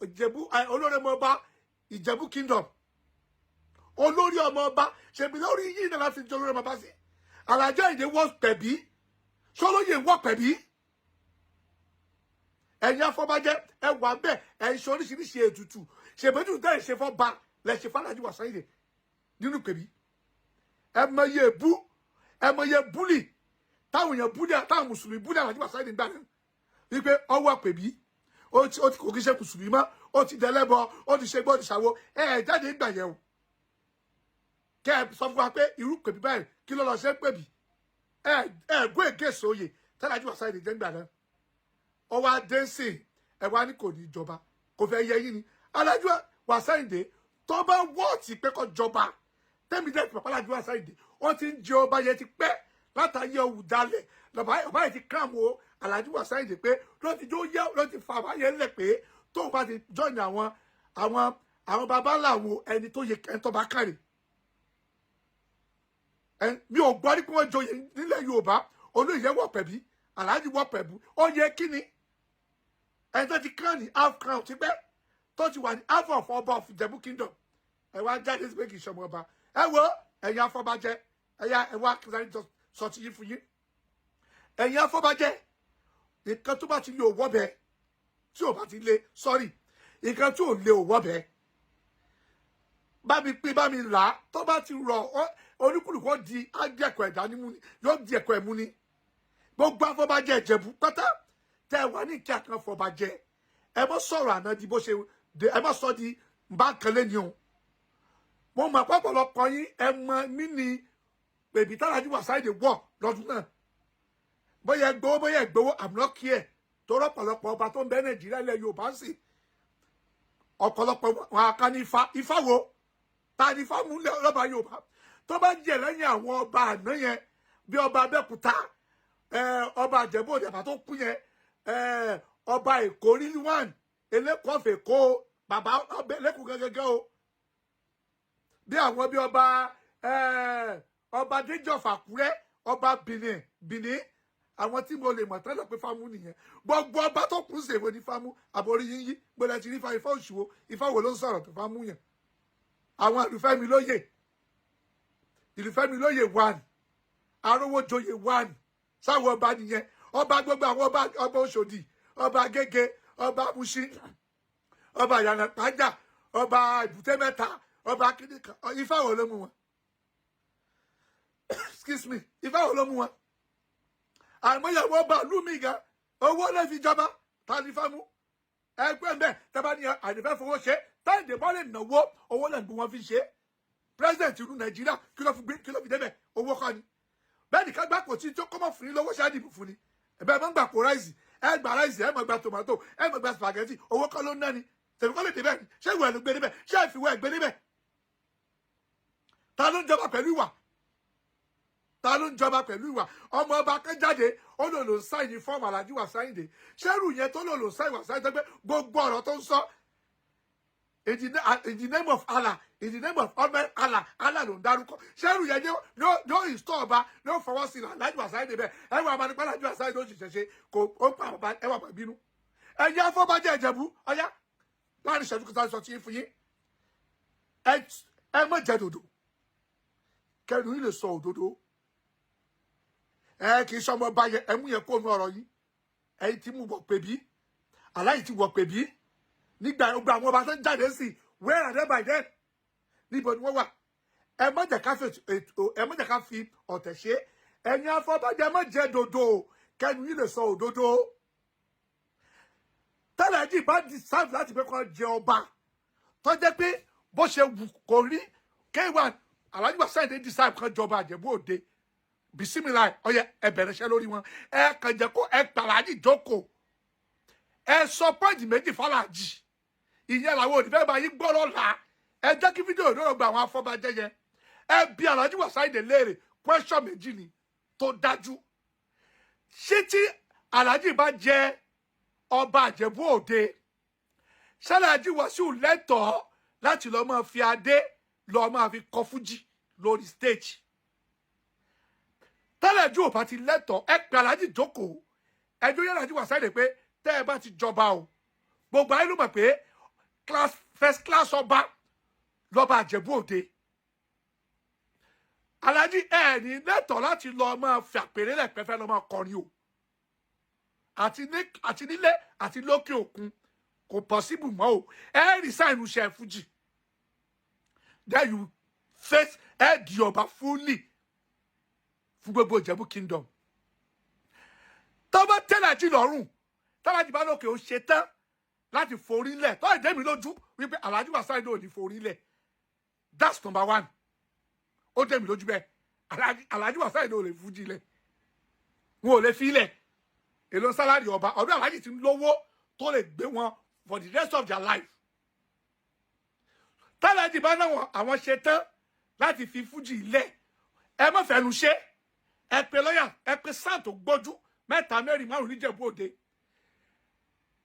[SPEAKER 3] Ìjẹ̀bú, olórí ọmọ ọba Ìjẹ̀bú kingdom, olórí ọmọ ọba? Ṣèbí lórí yìí náà láti jẹ olórí ọmọ ọba sí. Alhaji Ayinde wọ pẹ̀bí, sọlóye wọ pẹ̀bí. Ẹ̀yin afọbajẹ, ẹ wà bẹ́ẹ̀, ẹ̀ ń ṣe oríṣiríṣi ètùtù. Ṣèbẹ́tù tẹ́ ẹ̀ ṣe fọ́ ba lẹ̀ ṣe f'Alhaji Wasiu Ayinde nínú pẹ̀bí. Ẹ mọ iye bú, ẹ mọ iye bully táwọn èèyàn bully, táwọn mùsùlùmí bully Alhaji Wasiu Ayinde gbà náà wípé ọwọ́ pẹ̀bí, ó ti kò kí ṣe mùsùlùmí mọ́, ó ti dẹlẹ́bọ, ó ti ṣe gbọ́, ó ti ṣàwo. Ẹ ẹ jáde gbà yẹn o, kẹ ẹ sọ fún wa pé irú pẹ̀bí báyìí, kí ló lọ ṣe pẹ̀bí? Ẹ ẹ gún èké sóye t'Alhaji Wasiu Ayinde jẹ́ gbà náà. Ọwọ́ adẹ́sìn ẹ wá ní kò ní ìjọba, kò fẹ́ yẹ yín ni. Alhaji Wasiu Ayinde tó bá wọ́ọ̀tì pé kó jọba tẹ́mi dẹ́ pàpà, Alhaji Wasiu Ayinde wọ́n ti ń jẹ ọba yẹn ti pẹ́ látàyè Ọ̀wùjalẹ̀. Lọ́ba ọba yẹn ti kram o Alhaji Wasiu Ayinde pé ló ti jó yẹ, ló ti fa àbá yẹn lẹ̀ pé tóun bá ti join àwọn baba ńlá àwọn ẹni tó yẹ, ẹni tó bá kárẹ̀. Mi ò gbọ́ ní pé wọ́n joyè nílẹ̀ Yorùbá, olóyè wọ̀ pẹ̀bí, Alhaji wọ̀ pẹ̀bú. Ó yẹ kí ni ẹni tó ti crown ní half crown ti pẹ́, tó ti wà ní half of ọba of Ìjẹ̀bú kingdom? Ẹ wá jáde sí pé kì í ṣọmọ ọba. Ẹ wo ẹ̀yin afọbajẹ, ẹ̀yà ẹ wá kí sọ ti yín fún yín. Ẹ̀yin afọbajẹ, nǹkan tó bá ti lé òwò bẹ́ẹ̀, tí ò bá ti lé, sorry, nǹkan tí ò lé òwò bẹ́ẹ̀, bá mi pín, bá mi là á, tó bá ti rọ̀, olúkúlùkù di ágbẹ̀kọ̀ ẹ̀dá nímú ni, yóò di ẹ̀kọ́ ẹ̀mú ni. Gbogbo afọbajẹ Ìjẹ̀bú pátá tẹ́ ẹ wà ní ìkí àkàn fọbajẹ, ẹ mọ́ sọ̀rọ̀ àná di bó ṣe, ẹ mọ́ sọ di nbá kan lé ní o. Mo mọ̀ pọ̀pọ̀lọpọ̀ yín, ẹ mọ mí ní bèbí t'Alhaji Wasiu Ayinde wọ̀ lọ́dún náà. Bóyá ẹ gbowó, bóyá ẹ gbowó, I'm not care. Torí ọ̀pọ̀lọpọ̀ ọba tó ń bẹ Nàìjíríà, ilẹ̀ Yorùbá ń sìn, ọ̀pọ̀lọpọ̀ wọn aka ní ifá. Ifá wo? Ta ni ifá mú lọ́ba Yorùbá tó bá jẹ lẹ́yìn àwọn ọba àná yẹn, bí ọba Abẹ́òkúta, ọba Ìjẹ̀bú Òde àbá tó kú yẹn, ọba Èkó Rilwan Elékòó, Èkó bàbá ọbẹ̀ Elékòó gẹ́gẹ́ o, bí àwọn bí ọba Déjì of Àkúrẹ́, ọba Benin Benin. Àwọn tí mo lè mọ̀ tẹ́lẹ̀ pé fámú nìyẹn. Gbogbo ọba tó kù ṣèwé ní fámú. Àbórí yín yí gbọ́dọ̀ ti rí fa ifá òṣùwò. Ifá wo ló ń sọ̀rọ̀ tó fámú yẹn? Àwọn ìlúfẹ́mi lóye, ìlúfẹ́mi lóye one, arówójoyè one, sáwọn ọba nìyẹn. Ọba gbogbo àwọn ọba, ọba Òṣòdì, ọba Agége, ọba Mushin, ọba Ìyànà Pàjá, ọba Èbúté Mẹ́ta, ọba kìnìkan, ifá wo ló mú wọn? Excuse me, ifá wo ló mú wọn? Àìmọye ọba ìlú mi gan, owó lè fi jọba. Ta ni ifá mú ẹgbẹ́ mbẹ́? Tẹ́bá ní àdìfẹ́ fowó ṣe, táyìndé bá lè náwó, owó lè gbé wọn fi ṣe. President ìlú Nàìjíríà, kí ló fi gbé, kí ló fi débẹ̀? Owó kọ́ ni. Bẹ́ẹ̀ ni ká gbà kò tí tó kọ́mọ̀ fún yín lọ́wọ́, ṣáà dìbò fún ni. Ẹ̀bẹ́ ẹ máa ń gbà kó rice, ẹ gbà rice, ẹ máa gba tomato, ẹ máa gba spaghetti. Owó kọ́ ló ń ná ni. Tẹ̀mí kọ́ lè débẹ̀ ni. Ṣé ìwà ẹ̀ ló gbé débẹ̀? Ṣé ìfìwọ́ ẹ̀ gbé débẹ̀? Ta ló ń jọba pẹ̀lú ìwà? Ta ló ń jọba pẹ̀lú ìwà? Ọmọ ọba kan jáde, ó lò lò ń sign fọ́ọ̀mù Alhaji Wasiu Ayinde. Ṣẹ́rù yẹn tó lò lò ń sign Wasiu Ayinde pé gbogbo ọ̀rọ̀ tó ń sọ in the name of Allah, in the name of Almighty Allah, Allah ló ń dárúkọ. Ṣẹ́rù yẹn yóò install ọba, yóò fọwọ́ sí Alhaji Wasiu Ayinde bẹ́ẹ̀? Ẹ wà máa nípa Alhaji Wasiu Ayinde ó sì ṣẹ̀ṣẹ̀ kò ó pa bàbá ẹ wà máa bínú. Ẹ̀yin afọbajẹ Ìjẹ̀bú, ọ̀yá, láàrin ìṣẹ́jú kẹta sọ tí ń fún yín, ẹ má jẹ dòdò kẹnu yín lè sọ òdodo. Ẹ kì í sọmọ ọba yẹn, ẹ mú yẹn kó nu ọ̀rọ̀ yín. Ẹ̀yin tí mú wọ pè bí aláyìí ti wọ pè bí nígbà gbogbo àwọn ọba tó ń jáde sí, where are they by then? Níbo ni wọ́n wà? Ẹ má jẹ́ ká fi ọ̀tẹ̀ ṣe. Ẹ̀yin afọbajẹ, ẹ má jẹ dòdò kẹnu yín lè sọ òdodo. Tẹ́lẹ̀ jì bá deserve láti pé kó jẹ ọba, tó jẹ́ pé bó ṣe wù kó rí, K1, Alhaji Wasiu Ayinde deserve kan jọba Ìjẹ̀bú Òde. Bisimilayi, ọyẹ, ẹ bẹ̀rẹ̀ iṣẹ́ lórí wọn. Ẹ kàn jẹ́ kó ẹ pàlàjì jókòó, ẹ sọ point méjì fàlàjì. Ìyẹn làwọn òní bá yín gbọ́ lọ́la. Ẹ jẹ́ kí fídíò ìdúró gba àwọn afọbajẹ yẹn. Ẹ bi Alhaji Wasiu Ayinde léèrè question méjì ni tó dájú. Ṣé tí Alhaji bá jẹ ọba Ìjẹ̀bú Òde, ṣé Wasiu lẹ́tọ̀ọ́ láti lọ́ọ́ máa fi adé lọ́ọ́ máa fi kọ fújì lórí stage? Tẹ́lẹ̀ jù ò bá ti lẹ́tọ̀ọ́, ẹ pè Alhaji jókòó, ẹjọ́ yẹn Alhaji Wasiu Ayinde pé tẹ́ ẹ bá ti jọba o, gbogbo ayé ló mọ̀ pé class, first class ọba lọ́ba Ìjẹ̀bú Òde. Alhaji, ẹ ní lẹ́tọ̀ọ́ láti lọ́ọ́ máa fi àpèrè lẹ́pẹ́fẹ́ lọ́ọ́ máa kọrin o, àti ní àti nílé àti lókè òkun. Kò possible mọ́ o. Ẹ resign iṣẹ́ fújì, then you face, ẹ di ọba fully fún gbogbo Ìjẹ̀bú kingdom. Tó bá tẹ́lẹ̀ jí lọ́rùn, tẹ́lẹ̀ bá lókè ó ṣe tán láti forí lẹ̀, tó ìdẹ́ mi lójú wípé Alhaji Wasiu Ayinde ò ní forí lẹ̀. That's number one. Ó dẹ́ mi lójú bẹ́ẹ̀. Alhaji Wasiu Ayinde ò lè fújì lẹ̀, wọn ò lè fi lẹ̀. Èlò salary ọba ọdún Alhaji ti ń lówó tó lè gbé wọn for the rest of their life. Tẹ́lẹ̀ bá náà àwọn ṣe tán láti fi fújì lẹ̀, ẹ má fẹnu ṣe. Ẹ pe lọ́yà, ẹ pe sáà tó gbójú mẹ́ta, mẹ́rin, márùn níjẹ̀bú Òde.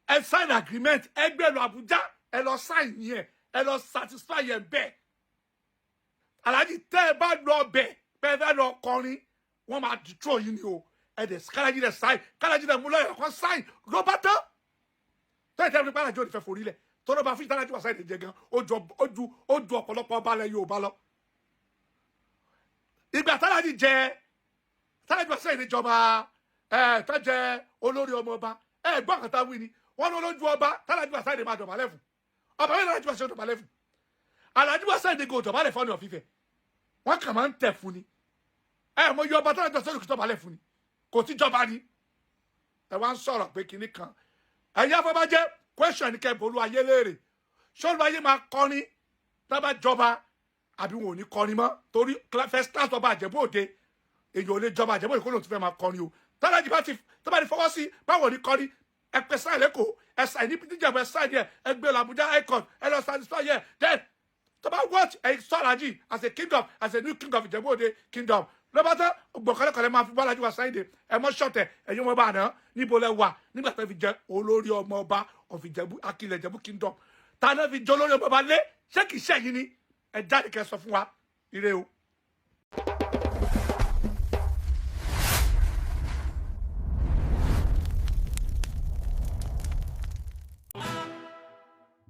[SPEAKER 3] Ẹ sign agreement, ẹ gbé lọ Àbújá, ẹ lọ sign yẹn, ẹ lọ satisfy yẹn bẹ́ẹ̀. Alhaji, tẹ́ ẹ bá lọ bẹ̀ bẹ́ẹ̀ fẹ́ lọ kọrin, wọ́n máa dìtró yín ni o. Ẹ dẹ̀ kálájí dẹ̀ sign, kálájí dẹ̀ mú lọ́yà kan sign ló bá tán. Tẹ́ ẹ tẹ́ ẹ nípa Alhaji ò ní fẹ́ forí lẹ̀ tọ́lọ́ bá fún ìtàlájú Wasiu Ayinde jẹ gan, ó ju ọ̀pọ̀lọpọ̀ ọba lẹ Yorùbá lọ. Ìgbà tálájì jẹ, tálájì Wasiu Ayinde jọba, ẹ tó jẹ olórí ọmọ ọba, ẹ gbọ́ kàtà wí ni wọ́n ní olójú ọba. Tálájì Wasiu Ayinde máa dọ̀bálẹ̀ fún ọba mi. Tálájì Wasiu dọ̀bálẹ̀ fún Alhaji Wasiu Ayinde kò dọ̀bálẹ̀ fún Ọọ̀ni of Ifẹ̀, wọ́n kàn máa ń tẹ̀ fún ni. Ẹ mọ iye ọba tálájì Wasiu Ayinde dọ̀bálẹ̀ fún ni, kò tí jọba ni. Ẹ wá ń sọ̀rọ̀ pé kinní kan. Ẹ̀yin afọbajẹ́, question ní kẹ́ bolú ayé léèrè: ṣọ́ọ́lù ayé máa kọrin tábà jọba, àbí wọn ò ní kọrin mọ́? Torí first class ọba Ìjẹ̀bú Òde, èèyàn ò lè jọba Ìjẹ̀bú Òde kó lóun ti fẹ́ máa kọrin o. Tálájì bá ti tó bá ti fọwọ́ sí báwo ní kọrin, ẹ pẹ sáì lẹ́kọ̀ọ́, ẹ sáì ní Níjẹ̀bú, ẹ sáì díẹ̀, ẹ gbé lọ Àbújá high court, ẹ lọ satisfy yẹ. Then tó bá what ẹ sọ Alhaji as a king of, as a new king of Ìjẹ̀bú Òde kingdom, lọ́ba tán. Gbọ̀kọ́lẹ́kọ̀lẹ́ máa fi Bọ́lájí Wasiu Ayinde. Ẹ mọ́ ṣọ̀tẹ̀. Ẹ̀yin ọmọ ọba àná, níbo lẹ wà nígbà tó fi jẹ olórí ọmọ ọba of Ìjẹ̀bú, Akilẹ̀ Ìjẹ̀bú kingdom? Ta náà fi jẹ olórí ọmọ ọba lé? Ṣé kìí ṣẹ̀yìn ni? Ẹ jáde kẹ́ sọ fún wa. Ire o.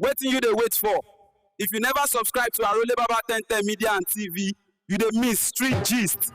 [SPEAKER 4] Wetin you dey wait for? If you never subscribe to Arole Baba 1010 Media and TV, you dey miss street gist.